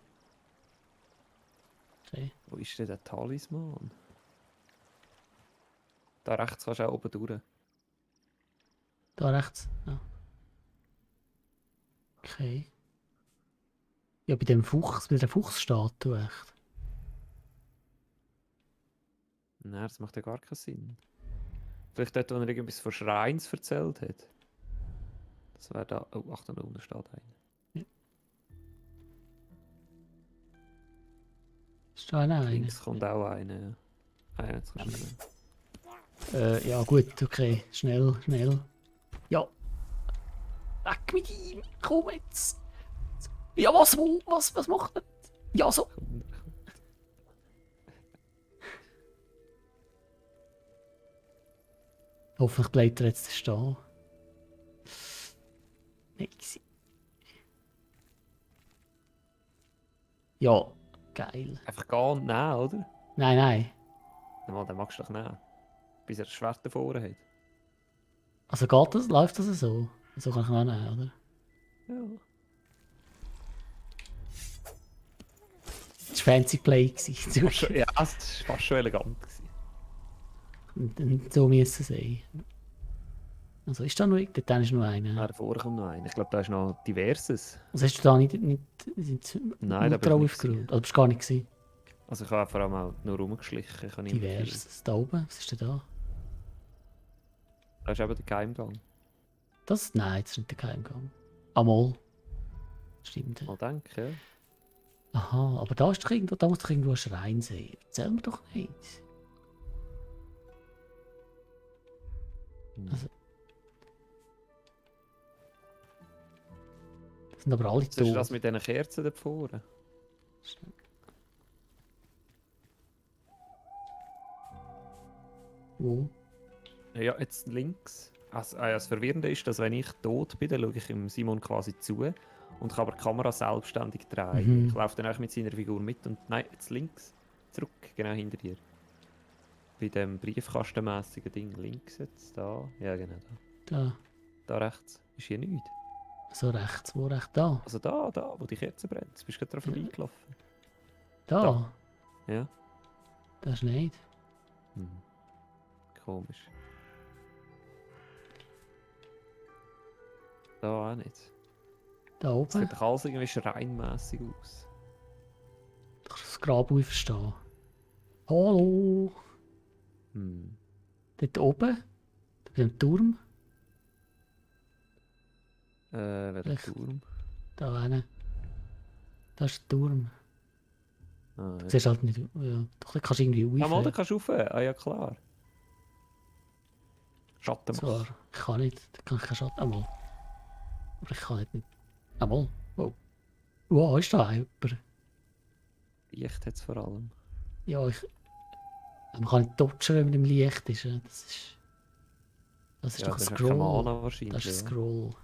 Okay. Wo ist denn der Talisman? Da rechts kannst du auch oben durch. Da rechts. Ja. Okay. Ja, bei dem Fuchs, bei der Fuchsstatue echt. Nein, das macht ja gar keinen Sinn. Vielleicht dort, wo er irgendwas von Schreins erzählt hat. Das wäre da. Oh, Achtung, da unten steht einer. Ist da einer? Links kommt auch einer. Ja. Ah ja, jetzt kannst du Ja gut, okay. Schnell. Ja. Weg mit ihm. Komm jetzt. Ja, was macht er? Ja, so. Hoffentlich bleibt er jetzt stehen. Easy. Ja, geil. Einfach gehen und nehmen, oder? Nein. Den magst du doch nehmen. Bis er das Schwert davor hat. Also läuft das so? So kann ich ihn auch nehmen, oder? Ja. Das war fancy Play gewesen. Ja, es war fast schon elegant. Und so müssen es sein. Also ist da noch dort ist nur einer. Ja, davor kommt noch einer. Ich glaube, da ist noch diverses. Also hast du da nicht Nein, da bin ich drauf nicht aufgeräumt? Oder bist du gar nicht gewesen? Also ich habe vor allem auch nur rumgeschlichen. Ich habe nicht mehr viel. Diverses. Da oben, was ist denn da? Das ist eben der Geheimgang. Nein, das ist nicht der Geheimgang. Amol. Stimmt. Mal denken, ja. Aha, aber da ist doch irgendwo, da muss doch irgendwo ein Schrein sein. Erzähl mir doch nicht. Also, das sind aber alle Das ist tot. das mit diesen Kerzen da vorne. Wo? Ja, jetzt links. Also, das Verwirrende ist, dass wenn ich tot bin, dann schaue ich dem Simon quasi zu und kann aber die Kamera selbstständig drehen. Mhm. Ich laufe dann auch mit seiner Figur mit und nein, jetzt links. Zurück, genau hinter dir. Bei dem briefkastenmässigen Ding links jetzt, da. Ja, genau da. Da. Da rechts ist hier nichts. So rechts, wo rechts? Da. Also da, wo die Kerze brennt. Jetzt bist du gerade drauf vorbeigelaufen. Da. Da. Ja. Das ist nicht. Hm. Komisch. Da auch nicht. Da Es oben. sieht doch alles irgendwie schreinmässig aus. Du kannst das Grab aufstehen. Hallo. Hm. Dort oben. Da bei dem Turm. Welcher Vielleicht. Turm? Da hinten. Da ist der Turm. Ah, Du ja. siehst halt nicht. Ja. Doch, da kannst du irgendwie Ah, mal, da rauf. kannst du rauf. Ah, ja, klar. Schatten Zwar, machen. ich kann nicht. Da kann ich keinen Schatten. Einmal. Aber ich kann nicht. Einmal. Wow. Wow, ist da jemand? Licht hat es vor allem. Ja, man kann nicht dodgen, wenn man im Licht ist. Das ist Ja, doch ein das ist kein Scroll. Mana wahrscheinlich. Das ist ein Ja. Scroll.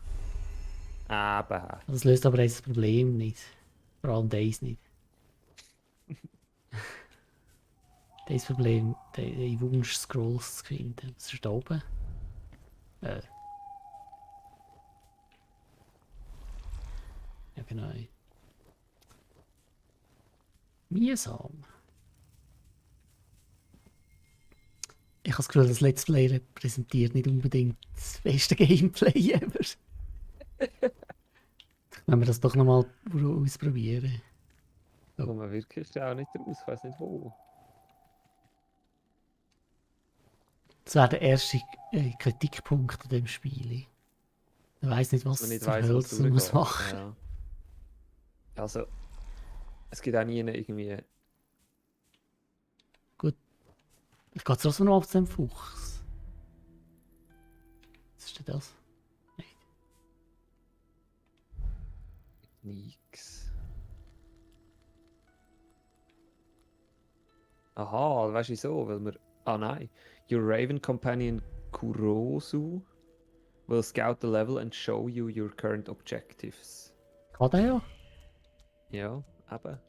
Eben. Das löst aber jetzt das Problem nicht. Vor allem das nicht. Das Problem, den Wunsch-Scrolls zu finden. Was ist da oben? Ja, genau. Mühsam. Ich habe das Gefühl, das Let's Play repräsentiert nicht unbedingt das beste Gameplay ever. Wenn wir das doch nochmal ausprobieren. Wo man wirklich auch nicht raus, ich weiß nicht wo. Das wäre der erste Kritikpunkt an dem Spiel. Ich weiss nicht, was Man nicht zur weiss, Hölle was du muss durchgeht. machen. Ja. Also, es gibt auch nie irgendwie. Ich gehe trotzdem noch auf den Fuchs. Was ist denn das? Nix. Aha, weißt du wieso? Weil wir. Ah nein. Your Raven Companion Kurosu will scout the level and show you your current objectives. Kann der ja? Ja, eben.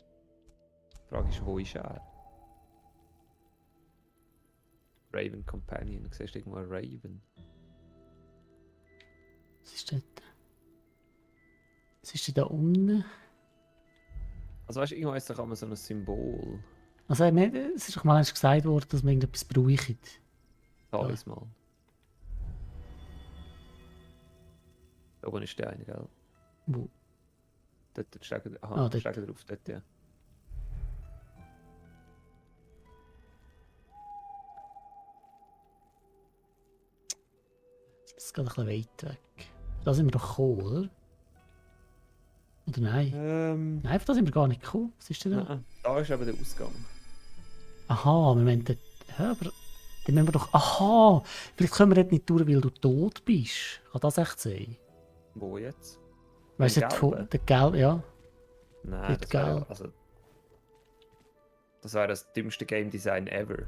Die Frage ist, wo ist er? Raven Companion. Du siehst irgendwo einen Raven. Was ist denn? Was ist denn da unten? Also weißt du, irgendwo ist doch immer so ein Symbol. Also, es ist doch mal gesagt worden, dass man irgendetwas bräuchte. Talisman. Da oben ist der eine, gell? Wo? Dort steht er. Aha, Ah, dort. steht er drauf, dort, ja. Das geht ein bisschen weit weg. Da sind wir doch gekommen, oder? Oder nein? Nein, auf da sind wir gar nicht gekommen. Was ist denn da? Nein, da ist eben der Ausgang. Aha, wir meinen dort. Ja, aber dann müssen wir doch. Aha! Vielleicht können wir dort nicht durch, weil du tot bist. Kann das echt sein? Wo jetzt? Weißt du, Den der Gelb, ja. Nein, Nicht das wäre gelb. also. Das wäre das dümmste Game Design ever.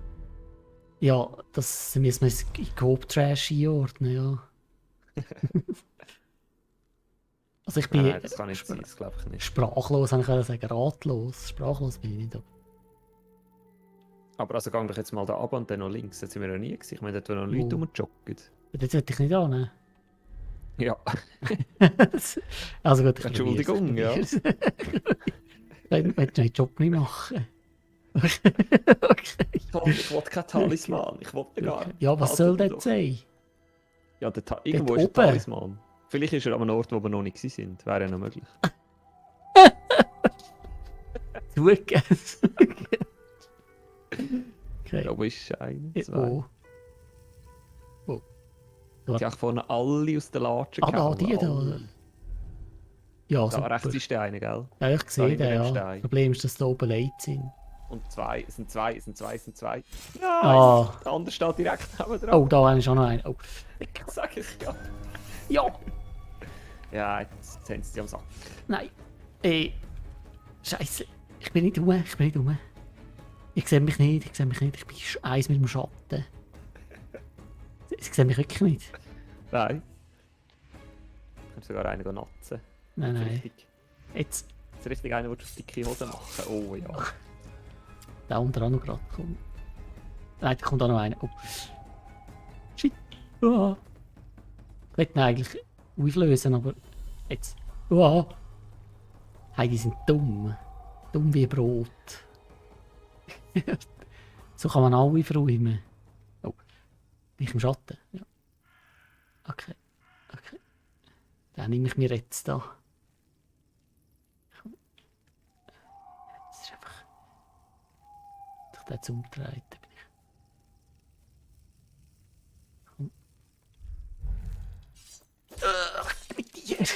Ja, das müssen wir in Coop-Trash einordnen, ja. Also ich bin Nein, das kann nicht sein, das glaube ich nicht. sprachlos, habe ich können sagen, ratlos. Sprachlos bin ich nicht. Aber also gang doch jetzt mal da ab und dann noch links. Das sind wir noch nie gewesen. Ich meine, dort wo noch Leute Wo? rumjoggen. Das sollte ich nicht annehmen. Ja, Also gut, ich Entschuldigung, ja. probier's. Ich will meinen Job nicht machen. Okay. Ich will kein Talisman. Ich will gar nicht. Ja, was soll das sein? Ja, irgendwo ist ein oben. Talisman. Vielleicht ist er an einem Ort, wo wir noch nicht sind. Wäre ja noch möglich. Zugegeben. Okay. Da oben ist einer. Oh. Oh. Die haben vorne alle aus der Latsche Ah, da, gehauen. die da. alle. Ja, Da super. rechts ist der eine, gell? Ja, ich sehe hinter den, dem ja. Das Stein. Problem ist, dass da oben Leute sind. Und zwei, es sind zwei. Nein! Ah. Der andere steht direkt neben dran. Oh, da ist auch noch einer. Oh. Sag ich ja. Ja! Ja, jetzt haben sie die am Sack. Nein. Scheiße. Ich bin nicht rum. Ich sehe mich nicht. Ich bin eins mit dem Schatten. Ich sehe mich wirklich nicht. Nein. Ich kann sogar einen natzen. Nein, nein. Richtig. Jetzt. Jetzt richtig einer, der dicke Hose machen. Oh ja. Der unter auch noch gerade kommt. Nein, da kommt auch noch einer. Oh. Shit. Ah. Ich wollte ihn eigentlich auflösen, aber jetzt. Ah. Hey, die sind dumm. Dumm wie Brot. So kann man alle verräumen. Oh. Bin ich im Schatten? Ja. Okay. Dann nehme ich mir jetzt da. Das ist einfach. Durch den zu umdrehen bin ich. Komm. Mit dir!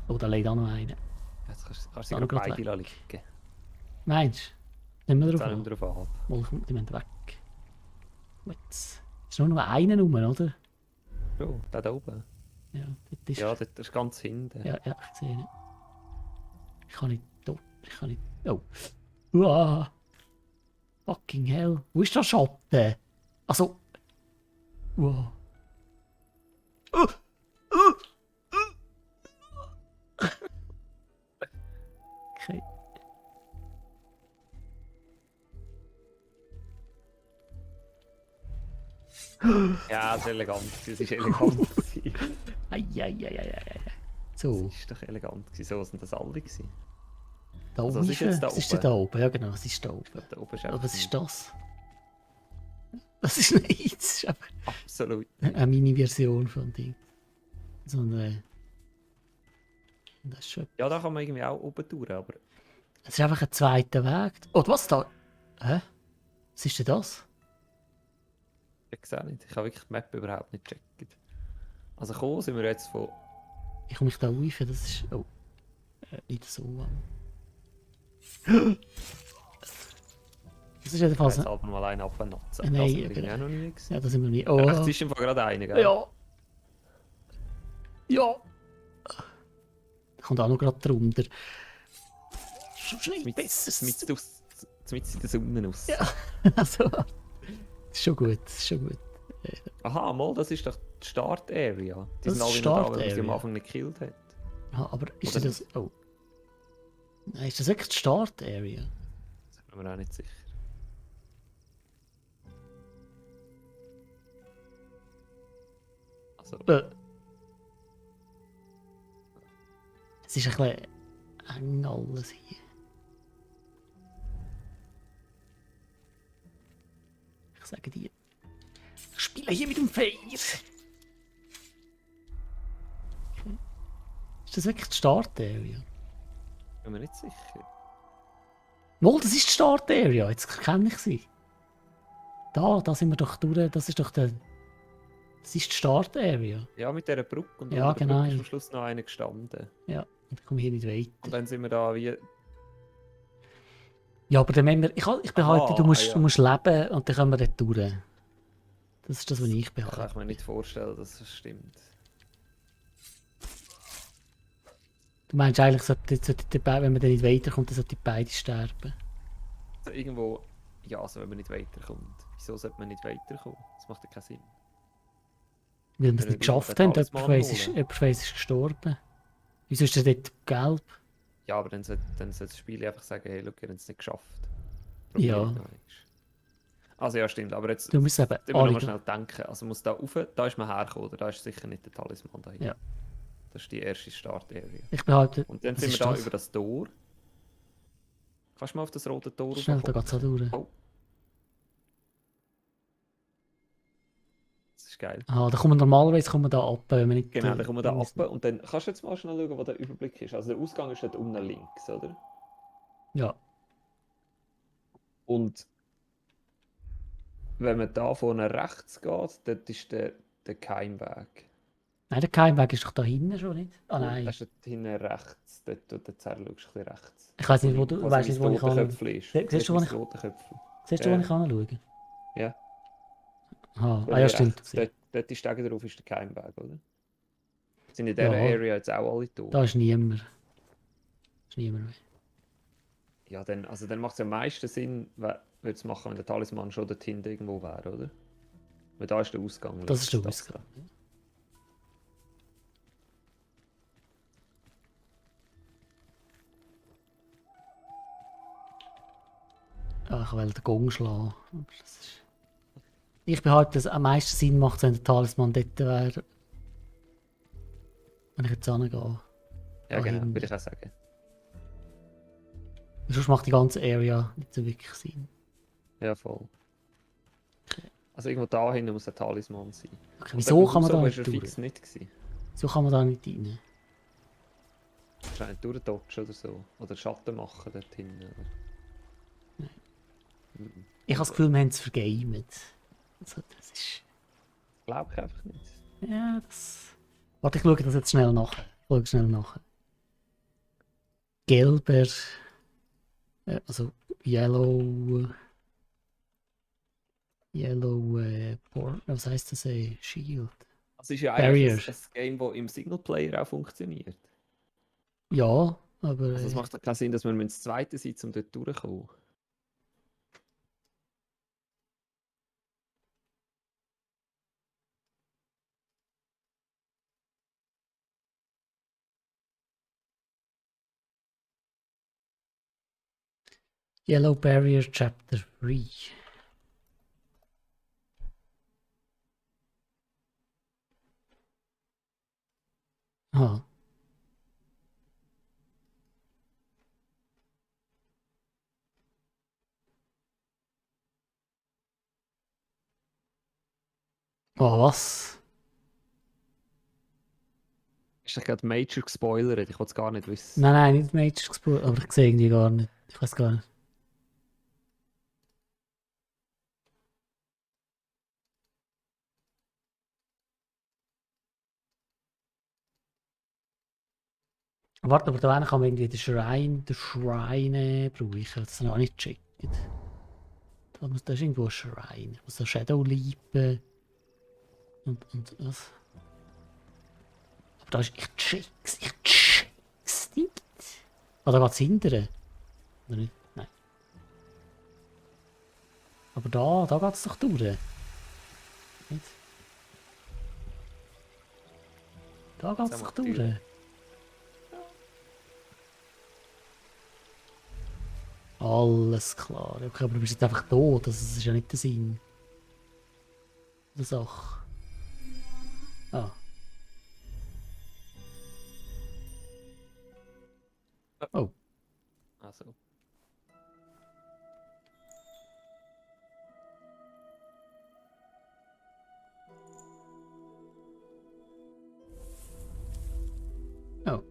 Oh, da liegt auch noch einer. Jetzt kannst Da du noch sogar grad beide liegen. Meinst du? Nehmen wir Jetzt drauf auch an. nicht mehr drauf an. Mal, die müssen weg. Gut. Ist nur noch einer rum, oder? Oh, der da oben. Ja, das ist. Ja, das ist ganz hinten. Ja, ich sehe ihn. Ich kann nicht dort. Ich kann nicht. Oh. Uah. Fucking hell. Wo ist der Schatten? Also. Uah. Okay. Ja, das ist elegant. Das ist elegant. Eieieiei. So, Das ist doch elegant. So was sind das alle gewesen. da Also, oben was ist jetzt da Was ist denn oben? da oben? Ja genau, was ist da oben? Da oben ist Aber einfach was ist das? Das ist nichts. Das ist einfach absolut. eine Mini-Version von Ding. So eine... Das ist schon... Ja, da kann man irgendwie auch oben durch, aber Es ist einfach ein zweiter Weg. Oh, was da? Hä? Was ist denn das? ich sehe nicht. Ich habe wirklich die Map überhaupt nicht gecheckt. Also kommen sind wir jetzt von... Ich komme mich da rauf, das ist... Oh. Nicht so an. Das ist jedenfalls... Jetzt halt mal einen abnutzen. Nein, Das sind wir aber- irgendwie auch noch nie gesehen. Ja, da sind wir nicht... Oh. Rechts ist im Fall gerade einer, gell? Ja. Ja. Da kommt auch noch gerade drunter. Schon nicht besser. Mit in der Sonne aus. Ja. Also... Das ist schon gut, Aha, mal, das ist doch die Start-Area. Die Das sind ist alle noch da, weil man sie am Start-Area. Anfang nicht gekillt hat. Ja, aber ist Oder das... Oh. Nein, ist das wirklich die Start-Area? Das bin mir auch nicht sicher. Also, Es ist ein bisschen eng alles hier. Ich sage dir. Ich spiele hier mit dem Feuer. Okay. Ist das wirklich die Start-Area? bin mir nicht sicher. Wohl, das ist die Start-Area. Jetzt kenne ich sie. Da sind wir doch durch. Das ist doch der... Das ist die Start-Area. Ja, mit dieser Brücke. Und Ja, unter der genau. Brücke ist am Schluss noch einer gestanden. Ja, und ich komme hier nicht weiter. Und dann sind wir da wie... Ja, aber dann müssen wir, ich behalte, Aha, du musst, ja. du musst leben und dann können wir dort durch. Das ist das, was ich Kann behalte. ich mir nicht vorstellen, dass das stimmt. Du meinst eigentlich, wenn man dann nicht weiterkommt, dann sollten beide sterben. Also irgendwo... Ja, also wenn man nicht weiterkommt. Wieso sollte man nicht weiterkommen? Das macht ja keinen Sinn. Weil wir es Wenn nicht wir geschafft den haben, Talisman jemand von uns ist gestorben. Wieso ist das dort gelb? Ja, aber dann sollte das Spiel einfach sagen, hey, look, ihr habt es nicht geschafft. Ja. Probiert noch einmal. Also ja, stimmt, aber jetzt Du musst eben müssen wir noch alle... mal schnell denken. Also muss da rauf, da ist man hergekommen, oder? Da ist sicher nicht der Talisman dahin. Ja. Das ist die erste Start-Area. Ich behalte... Und dann Was sind wir ist da das? über das Tor. Kannst du mal auf das rote Tor Schnell, da raufkommen? geht es auch durch. Oh. Das ist geil. Ah, da kommen wir normalerweise da ab, wenn wir nicht... Genau, dann kommen wir da ab müssen- und dann kannst du jetzt mal schnell schauen, wo der Überblick ist. Also der Ausgang ist dort unten links, oder? Ja. Und wenn man da vorne rechts geht, dort ist der der Keimweg. Nein, der Keimweg ist doch da hinten schon nicht. Ah nein. Das ist dort hinten rechts. Dort, wo du schaust, ein bisschen rechts. Ich weiß nicht, wo du weißt nicht, wo ich mein kann. Köpfchen ist. Siehst du, wo mein ich, rotes Köpfchen. siehst du, wo ich anschauen? Ja. Ah ja, stimmt. Rechts, dort die Stege drauf ist der Keimweg, oder? Sind in dieser Ja, Area jetzt auch alle tot? da ist niemand. Da ist niemand mehr. Ja, dann macht es am meisten Sinn, würde es machen, wenn der Talisman schon dort hinten irgendwo wäre, oder? Weil da ist der Ausgang. Das ist der links, Ausgang. Ja, ich will den Gong schlagen. Aber das ist... Ich behaupte, dass es am meisten Sinn macht, wenn der Talisman dort wäre. Wenn ich jetzt hingehe. Ja, genau, hinten. würde ich auch sagen. Sonst macht die ganze Area nicht so wirklich Sinn. Ja, voll. Also irgendwo da hinten muss der Talisman sein. Okay, wieso kann man da nicht nicht durch? durch? Fix nicht gewesen. Wieso kann man da nicht rein? Wahrscheinlich durchdodgen oder so. Oder Schatten machen dort hinten. Oder? Mhm. Ich habe das Gefühl, wir haben es vergamet. Also, das ist... Glaube ich einfach nicht. Ja, das... Warte, ich schaue das jetzt schnell nach. Gelber... also, Yellow... was heisst das? Shield. Das ist ja Barrier. eigentlich ein Game, das im Singleplayer auch funktioniert. Ja, aber... Also es macht doch keinen Sinn, dass wir ins zweite sind, um dort durchzukommen. Yellow Barrier Chapter 3. Ah. Oh, was? Ist doch gerade Major gespoilert, ich wollte es gar nicht wissen. Nein, nicht Major gespoilt, aber ich sehe irgendwie gar nicht. Ich weiß gar nicht. Warte, aber da kann man irgendwie den Schrein brauchen. Das habe ich auch nicht gecheckt. Da ist irgendwo ein Schrein. Was so Shadow Leap und was? Aber da ist. Ich check's nicht. Ah, da geht's hinterher. Oder nicht? Nein. Aber da geht's doch durch. Nicht? Da geht's doch durch. Alles klar. Okay, aber du bist jetzt einfach tot. Das ist ja nicht der Sinn der Sache. Ah. Oh. Also. Oh.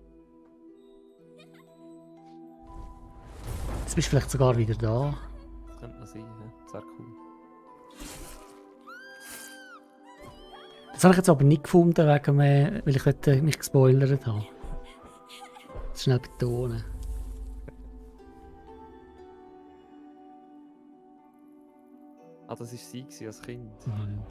Jetzt bist du vielleicht sogar wieder da. Das könnte man sein, ja. Das wäre cool. Das habe ich jetzt aber nicht gefunden, weil ich dort, mich gespoilert habe. Das schnell betonen. Ah, das war sie als Kind. Mhm.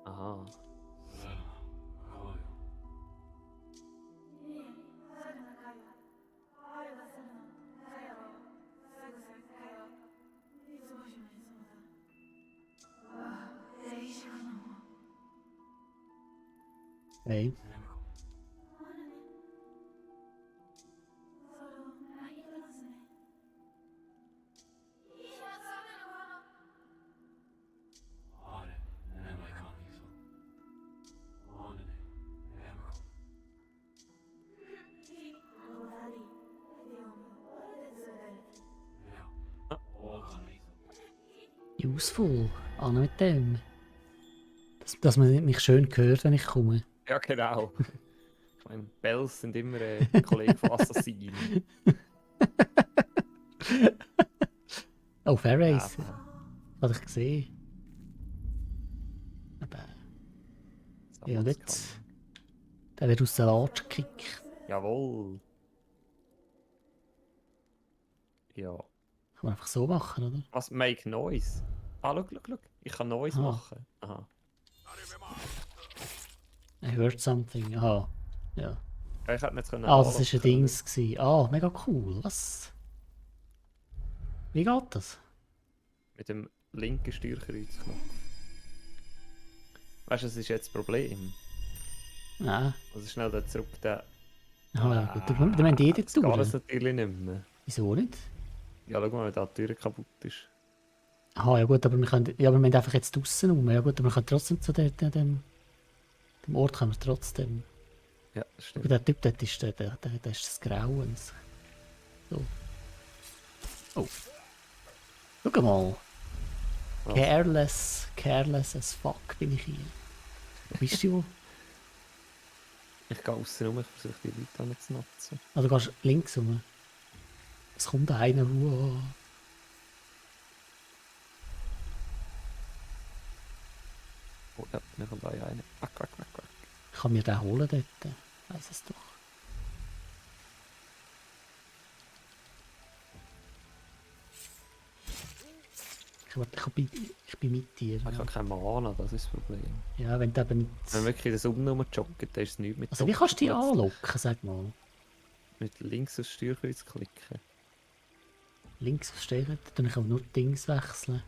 Aha. Okay. Useful. An mit dem. Dass man mich schön hört, wenn ich komme. Ja, genau. Ich meine, Bells sind immer Kollegen von Assassinen. Oh, Fair Ja, Race. Habe ich gesehen. Aber, ja, und jetzt? Der wird aus der Latsch gekickt. Jawohl. Ja. Kann man einfach so machen, oder? Was? Make Noise? Ah, schau. Ich kann Noise Aha. machen. Aha. I heard something. Aha. Ja. Ja, ich hätte ihn jetzt können Ah, das war ein anlocken, oder? Dings gewesen. Ah, mega cool. Was? Wie geht das? Mit dem linken Steuerkreuzknopf. Weißt du, das ist jetzt das Problem. Nein. Also schnell da zurück, der... Aha, ja gut. Dann müssen die Jetzt geht es durch. natürlich nicht mehr. Wieso nicht? Ja, schau mal, wenn da die Tür kaputt ist. Aha, ja gut, aber wir können, ja, aber wir müssen einfach jetzt draussen rum. Ja gut, aber wir können trotzdem zu dem Ort können wir trotzdem. Ja, das Aber stimmt. der Typ dort ist, der ist des Grauens. So. Oh. Schau mal. Was? Careless as fuck bin ich hier. Wo bist du? Ich gehe außen rum, ich versuche die Leute anzunatzen. Ah, du gehst links rum. Es kommt einer. Wow. Oh ja, mir kommt auch einer. Wack. Ich kann mir den holen dort. Weiss es doch. Ich bin mit dir. Ich habe keine Mana, das ist das Problem. Ja, wenn du eben nicht... Wenn wir wirklich das Umnummer joggen, dann ist es nichts mit Also wie kannst du die Doppelplatz. anlocken, sag mal? Mit links aufs Steuerkreuz klicken. Links auf Steuern, dann kann ich nur die Dings wechseln.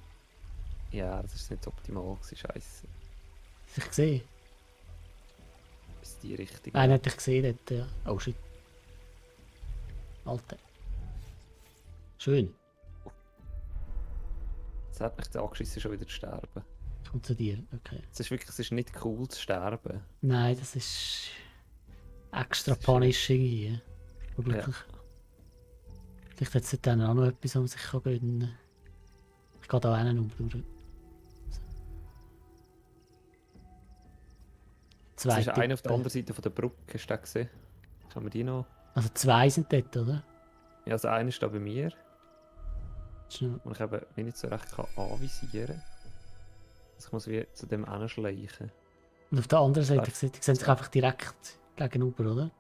Ja, das ist nicht optimal gewesen, scheisse. Hast du dich gesehen? Bis die richtige. Nein, hätte ich gesehen dort. Ja. Oh shit. Alter. Schön. Jetzt hat mich der angeschissen, schon wieder zu sterben. Kommt zu dir. Okay. Es ist nicht cool zu sterben. Nein, das ist extra Das ist, punishing hier. Wirklich. Vielleicht hat es dann auch noch etwas, was man sich gönnen kann. Ich gehe da einen durch. Es ist einer auf der Typen. anderen Seite von der Brücke, hast du den gesehen? Haben wir die noch? Also zwei sind dort, oder? Ja, also einer ist da bei mir, Schnell. und ich eben mich nicht so recht kann anvisieren. Also ich muss wie zu dem hinschleichen. Und auf der anderen Seite, Darf- die sehen sich einfach direkt gegenüber, oder?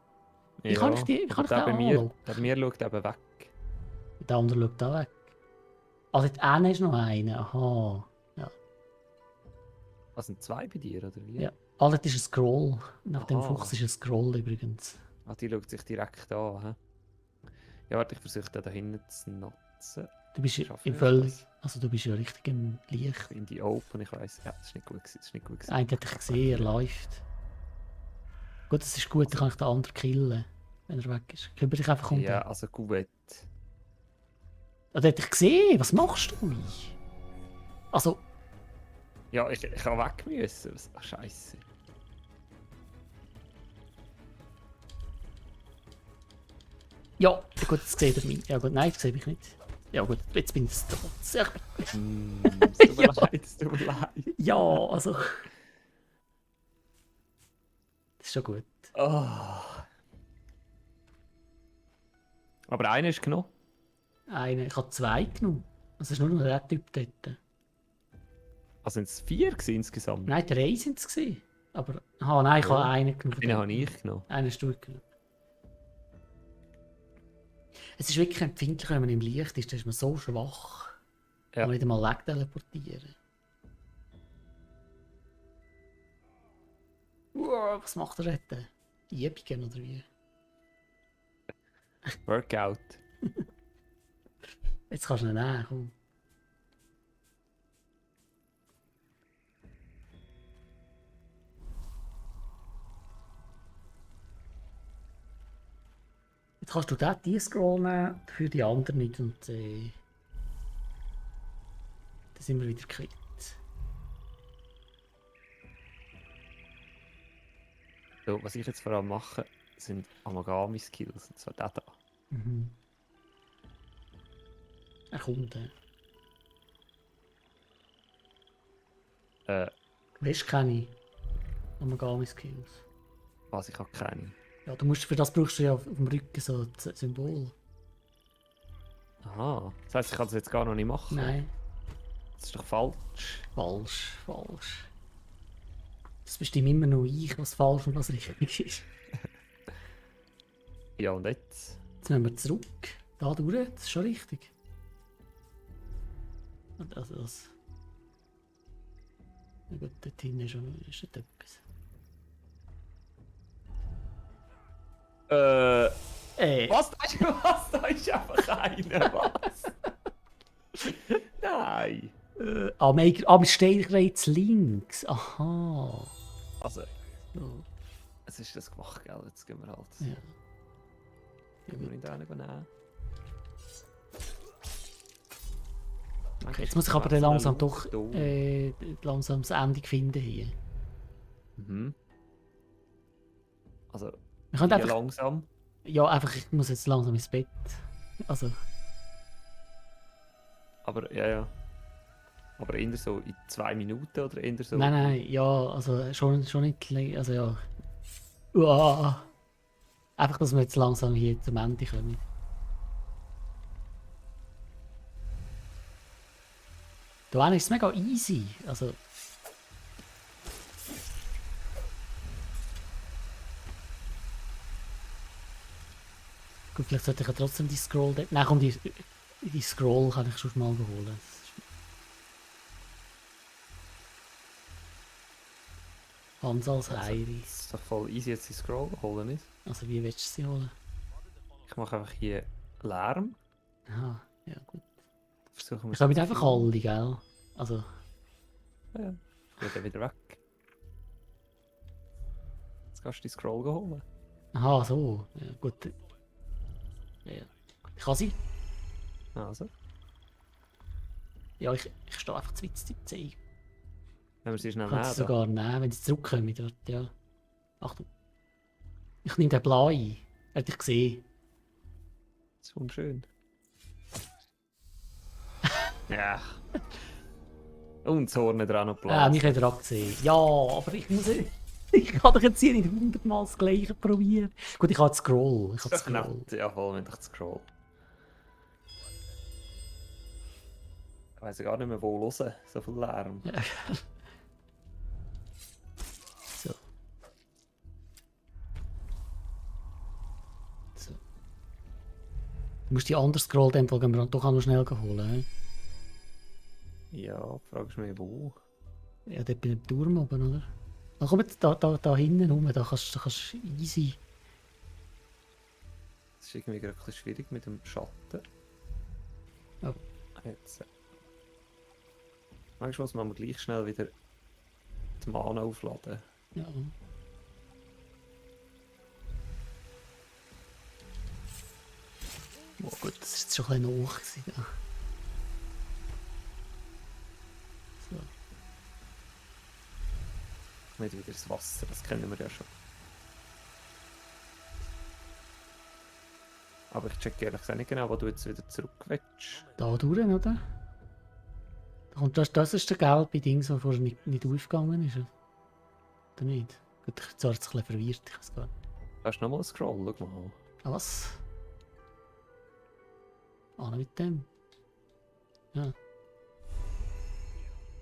Wie kann ich die- wie kann aber ich der den bei mir, anlocken? der bei mir schaut eben weg. Der andere schaut da weg. Also dort hinten ist noch einer. Aha. Was sind zwei bei dir, oder wie? Ja. Ah, dort ist ein Scroll. Nach dem Aha. Fuchs ist ein Scroll übrigens. Ah, die schaut sich direkt an. He? Ja, warte, ich versuche den da hinten zu nutzen. Du bist Schaffen im wir völlig. das? Also du bist ja richtig im Licht. In die Open, ich weiss. Ja, das ist nicht gut gewesen, das ist nicht gut gewesen. Einen hätte ich gesehen, er läuft. Gut, das ist gut, dann kann ich den anderen killen, wenn er weg ist. Kümmere dich einfach um Ja, den. also gut. Ah, den hätte ich gesehen, was machst du? Also, Ja, ich kann weg müssen. Ach, Scheiße. ja, gut, jetzt seht ihr mich. Ja gut, nein, das sehe ich nicht. Ja gut, jetzt bin ich es trotz. Ja, Es tut mir Ja. leid, es tut mir leid. ja, also. Das ist schon gut. Oh. Aber einer ist genommen. Ich habe zwei genommen. Also es ist nur noch der Typ dort. Also sind es 4 gewesen insgesamt? Nein, drei sind es gewesen. Aber, nein, ich Ja. habe einen genommen. Den habe ich genommen. Einen hast du genommen. Es ist wirklich empfindlich, wenn man im Licht ist, da ist man so schwach. Ja. Man nicht einmal wegteleportieren. Was macht er dort? Übungen oder wie? Workout. Jetzt kannst du ihn nehmen, komm. Jetzt kannst du dort die Scroll nehmen, für die anderen nicht und dann sind wir wieder quitt. So, was ich jetzt vor allem mache, sind Amagami-Skills. Und zwar der da. Mhm. Er kommt, Äh, Du hast keine Amagami-Skills. Was, ich habe keine. Ja, für das brauchst du ja auf dem Rücken so das Symbol. Aha. Das heisst, ich kann das jetzt gar noch nicht machen. Nein, Das ist doch falsch. falsch. Das bestimmt immer nur ich, was falsch und was richtig ist. Ja, und jetzt? Jetzt müssen wir zurück. Da durch, das ist schon richtig. Und also das. Na gut, dort hinten ist schon ist dort etwas. Was? Was? Da ist einfach einer, was? Nein. Wir stehen jetzt links. Aha. Also, So, es ist das gemacht, gell? Jetzt gehen wir halt. ja. Ja, Gehen wir gut. nicht nehmen. Okay, jetzt muss ich aber dann langsam doch Da. langsam das Ende finden hier. Mhm. Also, Wir können wie einfach, langsam. ja, einfach, ich muss jetzt langsam ins Bett. Also, Aber, ja. Aber eher so in 2 Minuten oder eher so. nein, ja, also schon nicht, also ja. Uah. Einfach, dass wir jetzt langsam hier zum Ende kommen. Da ist es mega easy, also. Gut, vielleicht sollte ich ja trotzdem die Scroll. Nein, komm, die Scroll kann ich schon mal holen. Hans als Heiri. Das ist doch voll easy, jetzt die Scroll holen, nicht? Also, wie willst du sie holen? Ich mache einfach hier Lärm. Aha, ja, gut. Versuchen wir Ich komme zu einfach filmen. alle, gell? Also, Ja. Geht dann wieder weg. Jetzt kannst du die Scroll holen. aha, so. Ja, gut. Ja, ich kann sie. Also, Ja, ich stehe einfach zu weit im Zeigen. wenn wir sie schnell Ich kann sie nehmen. sogar nehmen, wenn sie zurückkommen. Dort, ja. Achtung. Ich nehme den blauen. Hätte ich gesehen. Das ist unschön. Ja. Und das Horn dran noch Mich blasen. hat er auch gesehen. Ja, aber ich muss. Ich kann doch jetzt hier nicht 100-mal das Gleiche probieren. Gut, ich habe den Scroll. Ich habe den Das ist doch Scroll. nett. Ja, voll, wenn ich das Scroll. Ich weiss ja gar nicht mehr, wo hören. So viel Lärm. Ja. So. So. Du musst die andere Scroll dann gehen wir doch auch noch schnell holen. Ja, fragst du mich wo? He? Ja, dort bei dem Turm oben, oder? Dann komm jetzt da hinten rum, da kannst du easy. Das ist irgendwie gerade ein bisschen schwierig mit dem Schatten. Ja. Jetzt. Manchmal muss man gleich schnell wieder die Mana aufladen. Ja. Oh gut, das ist jetzt schon ein bisschen hoch gewesen. Ja. So. Nicht wieder das Wasser, das kennen wir ja schon. Aber ich check ehrlich gesagt nicht genau, wo du jetzt wieder zurück willst. Da durch, oder? Und das ist der gelbe Ding, der vorher nicht aufgegangen ist. Oder nicht? Gut, ich bin jetzt ein bisschen verwirrt. Ich weiß gar nicht. Hast du nochmal einen Scroll? Schau mal. Ah, was? Ah, noch mit dem. Ja.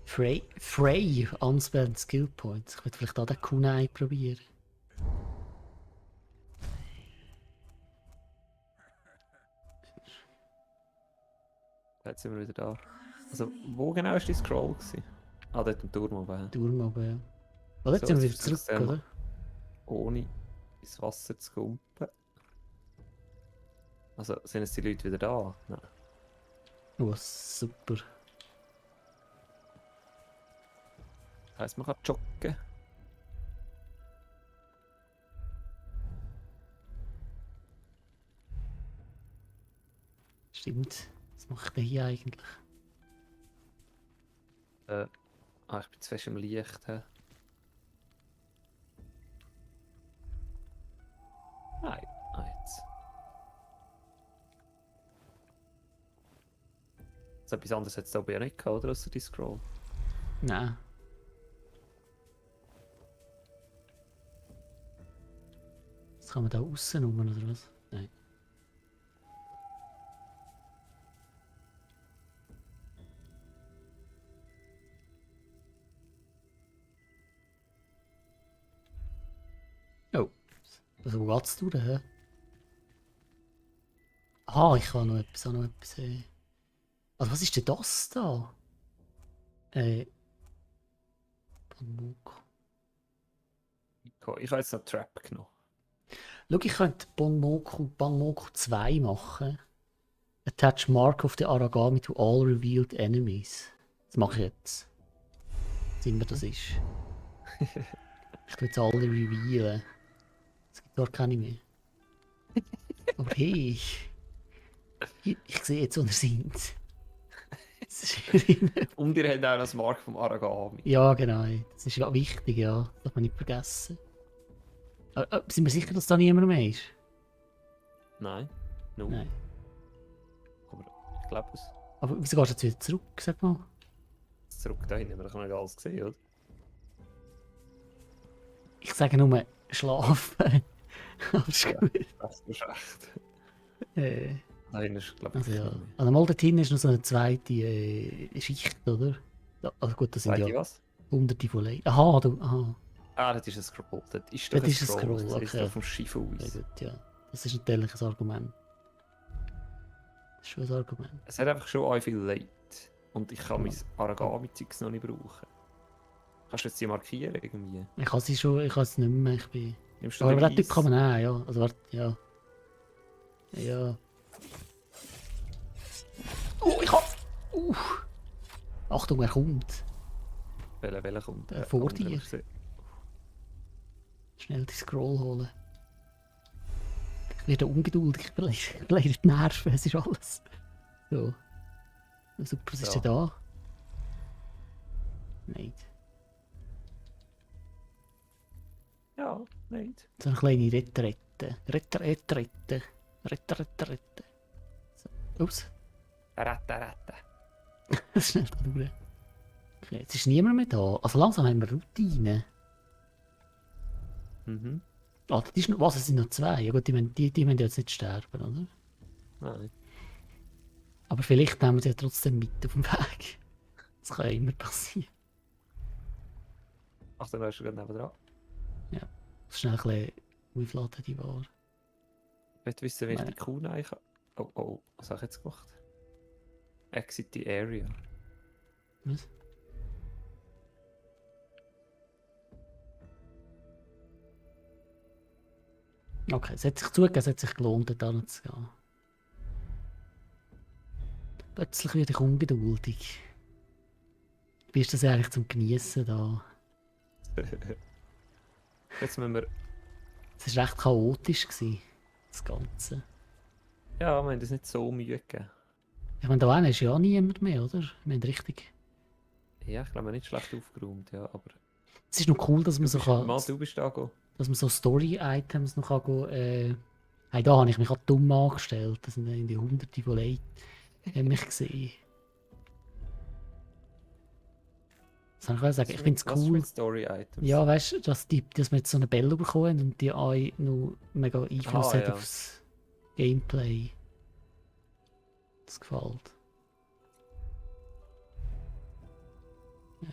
Frey unspent Skill Points. Ich würde vielleicht auch den Kunai probieren. Jetzt sind wir wieder da. Also, wo genau war die Scroll gewesen? Ah, dort im Turm oben. Turm oben, ja. Oder jetzt So, sind wir jetzt wieder versuch's zurück, dann oder? Ohne ins Wasser zu kumpen. Also, sind jetzt die Leute wieder da? Nein. Oh, super. Das heisst, man kann joggen. Stimmt. Was mache ich denn hier eigentlich? Ich bin zu fest im Licht. He. Nein, jetzt. So etwas anderes hat es da aber ja nicht gehabt, oder? Außer die Scroll. Nein. kann man da außen rum oder was? Nein. Oh, also wo geht's durch, hä? Ah, ich kann noch etwas, auch noch etwas. Also was ist denn das da? Bambuko. Ich habe jetzt noch Trap genommen. Schau, ich könnte Banmoku 2 machen. Attach Mark of the Aragami to all revealed enemies. Das mache ich jetzt. Was immer das ist. Ich tue jetzt alle revealen. Es gibt dort keine mehr. Aber hey, ich sehe jetzt, wo ihr seid. Das ist immer- Und ihr habt auch noch das Mark vom Aragami. Ja, genau. Das ist ja wichtig, ja. Das darf man nicht vergessen. Sind wir sicher, dass da niemand mehr ist? Nein. No. Nein. Aber ich glaube es. Aber wieso gehst du jetzt wieder zurück, sag mal? Zurück da hinten, aber ich habe nicht alles gesehen, oder? Ich sage nur schlafen. Aber ist Ja. gut. Das ist recht. Äh, Da hinten ist, glaube ich, also ja. nicht mehr. Also mal dort hinten ist noch so eine zweite Schicht, oder? Ja, also gut, das sind Seid ihr ja was? hunderte von Leuten. Aha, aha. Ah, das ist ein Scroll. Das ist Das doch ein ist ein Scroll. Scroll, Das ist okay. doch vom Schiff aus. Sehr gut, ja. Das ist natürlich ein Argument. Das ist schon ein Argument. Es hat einfach schon auch viel Leid. Und ich kann mein Aragami-Zeugs noch nicht brauchen. Kannst du jetzt die markieren irgendwie? Ich kann sie schon, ich kann es nicht mehr. Ich bin... Nimmst du Aber den den Typ Eis? kann man nehmen, ja. Also warte, ja. Ja. Oh, ich hab... Achtung, er kommt. Welcher kommt? Vor Andere, dir. ich sehe. Schnell die Scroll holen. Ich werde ungeduldig, ich verliere die Nerven, es ist alles. So. Super, was ist Ja. denn da? Nein. Ja, nicht. So eine kleine Retrette. Retrette. So. Ups. Ratte. Schnell da durch. Okay, jetzt ist niemand mehr da. Also langsam haben wir Routine. Mhm. Ah, das ist noch, was, es sind noch zwei. Ja gut, die müssen jetzt nicht sterben, oder? Nein. Aber vielleicht nehmen wir sie ja trotzdem mit auf dem Weg. Das kann ja immer passieren. Ach, dann wärst du gerade nebenan. Schnell ein bisschen aufladen, die Ware. Ich möchte wissen, wie ich Nein. die Kuh nein kann. Oh, was habe ich jetzt gemacht? Exit the area. Was? Okay, es hat sich zugegeben, es hat sich gelohnt, dort hinzugehen. Plötzlich werde ich ungeduldig. Wie ist das eigentlich zum Genießen da? Jetzt müssen wir. Es war recht chaotisch, das Ganze. Ja, wir haben das nicht so Mühe gegeben. Ich meine, da hinten ist ja auch niemand mehr, oder? Wir haben richtig... Ja, ich glaube, wir haben nicht schlecht aufgeräumt, ja, aber. Es ist noch cool, dass man so kann... Du bist da go. Dass man so Story-Items noch kann gehen, hey, da habe ich mich auch dumm angestellt. Das sind irgendwie hunderte von Leuten haben mich gesehen. Das kann ich sagen. Ich finde es Was cool. für Story-Items? Ja, weißt du, dass wir jetzt so eine Bälle bekommen und die auch noch mega Einfluss hat ja. aufs Gameplay. Das gefällt. Ja.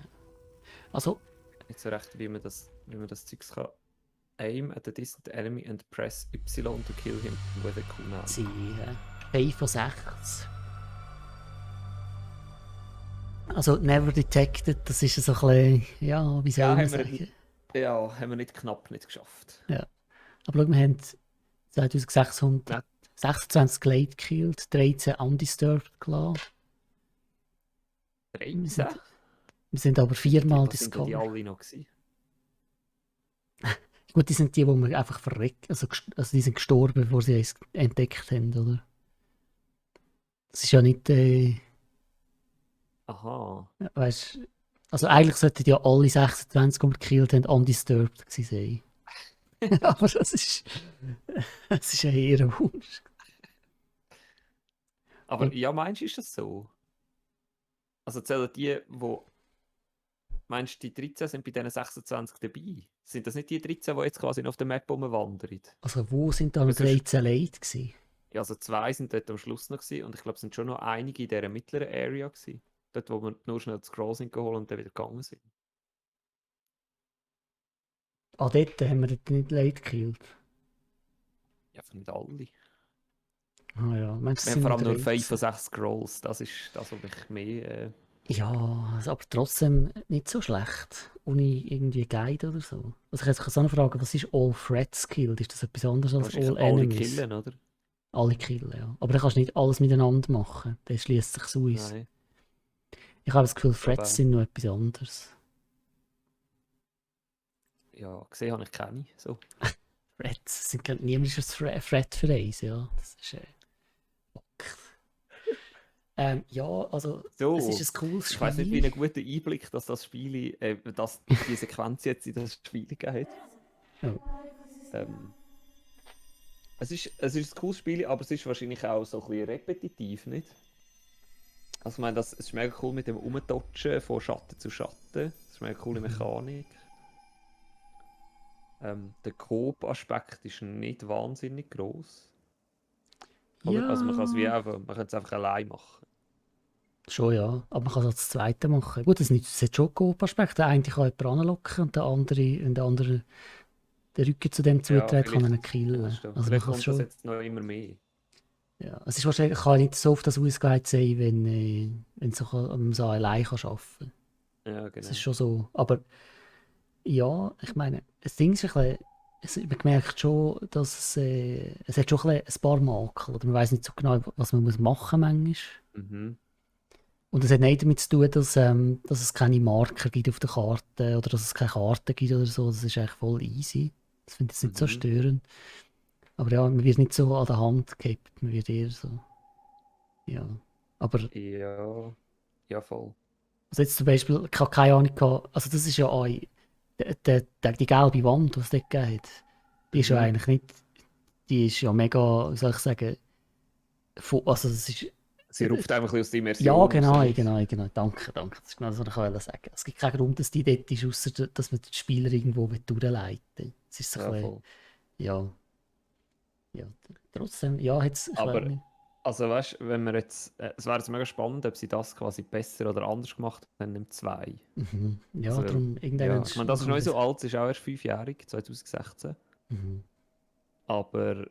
Also, Nicht so recht, wie man das Zeugs kann. Aim at a distant enemy and press Y to kill him with a kunai. sie 5 von 6. Also, never detected, das ist so ein bisschen, ja, wie soll Ja, man haben wir sagen? Ja, haben wir nicht knapp nicht geschafft. Aber schau, wir haben 2626 Glade gekillt, 13 undisturbed gelassen. 13? Wir sind aber viermal Was sind denn die discovered. alle noch gewesen? Gut, die sind die, wo wir einfach verreckt, also die sind gestorben, bevor sie es entdeckt haben, oder? Das ist ja nicht, Aha. weißt, also eigentlich sollten ja alle 26, die wir gekillt haben, undisturbed gewesen sein. Aber das ist ein Ehrenwunsch. Aber ja, meinst du, ist das so? Also zählen die meinst du, die 13 sind bei diesen 26 dabei? Sind das nicht die 13, die jetzt quasi noch auf der Map rumwandern? Also wo sind da noch Aber sonst, 13 Leute gewesen? ja, also 2 sind dort am Schluss noch gewesen, und ich glaube, es sind schon noch einige in dieser mittleren Area gewesen. Dort, wo wir nur schnell das Scroll sind geholt und dann wieder gegangen sind. Ah, dort haben wir dort nicht Leute gekillt. Ja, einfach nicht alle. Ah ja, meinst du, Wir es haben sind vor nur allem nur 5 13? von 6 Scrolls. Das ist das, was mich mehr... Ja, also aber trotzdem nicht so schlecht. Ohne irgendwie Guide oder so. Also ich hätte jetzt so eine Frage, was ist All Threats Killed? Ist das etwas anderes als wahrscheinlich All alle Enemies? killen, oder? Alle killen, ja. Aber dann kannst du nicht alles miteinander machen. Dann schließt sich aus. Nein. Ich habe das Gefühl, Ich glaube Threats auch. sind noch etwas anderes. Ja, gesehen habe ich keine. So. Threats sind niemand ist ein Threat für eins, ja. Das ist ja, also So, es ist ein cooles ich weiß nicht, wie Spiel. ein guter Einblick, dass das Spiel, dass die Sequenz jetzt in das Spiel gegeben hat. Oh. Es ist ein cooles Spiel, aber es ist wahrscheinlich auch so ein bisschen repetitiv, nicht? Also ich meine, es ist mega cool mit dem Umdodgen von Schatten zu Schatten. Das ist eine mega coole Mechanik. Der Coop-Aspekt ist nicht wahnsinnig groß. Oder? Also man kann es wie Ja, einfach, man kann es einfach allein machen. schon ja. Aber man kann es auch das zweite machen. Gut, das hat schon Coop-Aspekt. Der eine kann jemanden ranlocken und der andere, wenn der andere den Rücken zu dem Ja, zutritt, kann er ihn vielleicht. Ja, killen. stimmt. Also man Vielleicht kann es kommt das schon. jetzt noch immer mehr. Ja, es ist wahrscheinlich kann nicht so oft das ausgelegt sein, wenn so allein kann arbeiten. Ja, Es genau. ist schon so. Aber ja, ich meine, das Ding ist ein bisschen, man merkt schon, dass es hat schon ein paar Makel. Oder man weiß nicht so genau, was man muss machen manchmal. Mhm. Und es hat nicht damit zu tun, dass es keine Marker gibt auf der Karte oder dass es keine Karte gibt oder so. Das ist eigentlich voll easy. Das finde ich jetzt nicht so Mhm. störend. Aber ja, man wird nicht so an der Hand gehabt. Man wird eher so. Ja. Aber Ja, ja, voll. also jetzt zum Beispiel, ich habe keine Ahnung gehabt, also das ist ja auch die gelbe Wand, die es dort gegeben hat, die ist ja Mhm. eigentlich nicht, die ist ja mega, wie soll ich sagen, also das ist, Sie ruft einfach ein bisschen aus der ja Immersion genau, raus. genau, danke, das ist genau das, was ich wollte sagen. Es gibt keinen Grund, dass die dort ist, ausser dass man den Spieler irgendwo durchleiten will. Es ist so ein Ja, bisschen, voll. ja, ja, trotzdem, ja, ich weiß Aber, nicht. also weißt du, wenn wir jetzt, es wäre jetzt mega spannend, ob sie das quasi besser oder anders gemacht haben im 2. Mhm. Ja, Also, darum, irgendwann ja, ich meine, das ist noch nicht so alt, es ist auch erst 5-jährig, 2016. Mhm. Aber,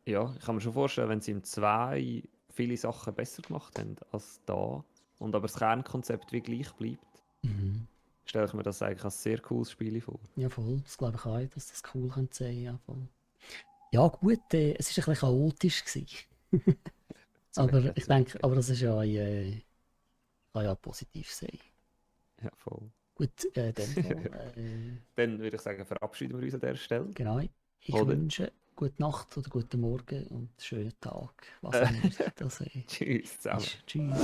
ja, ich kann mir schon vorstellen, wenn sie im 2 viele Sachen besser gemacht haben als da, und aber das Kernkonzept wie gleich bleibt, Mhm. stelle ich mir das eigentlich als sehr cooles Spiel vor. Ja, voll, das glaube ich auch, dass das cool könnte sein, ja, voll. Ja, gut, es war ein bisschen chaotisch gewesen. Aber ich Zu Recht, denke, aber das ist ja, kann ja positiv sein. ja, voll. Gut, in dem Fall, Dann würde ich sagen, verabschieden wir uns an dieser Stelle. genau. Ich Oder? wünsche gute Nacht oder guten Morgen und einen schönen Tag, was auch immer das Tschüss zusammen. ist. Tschüss.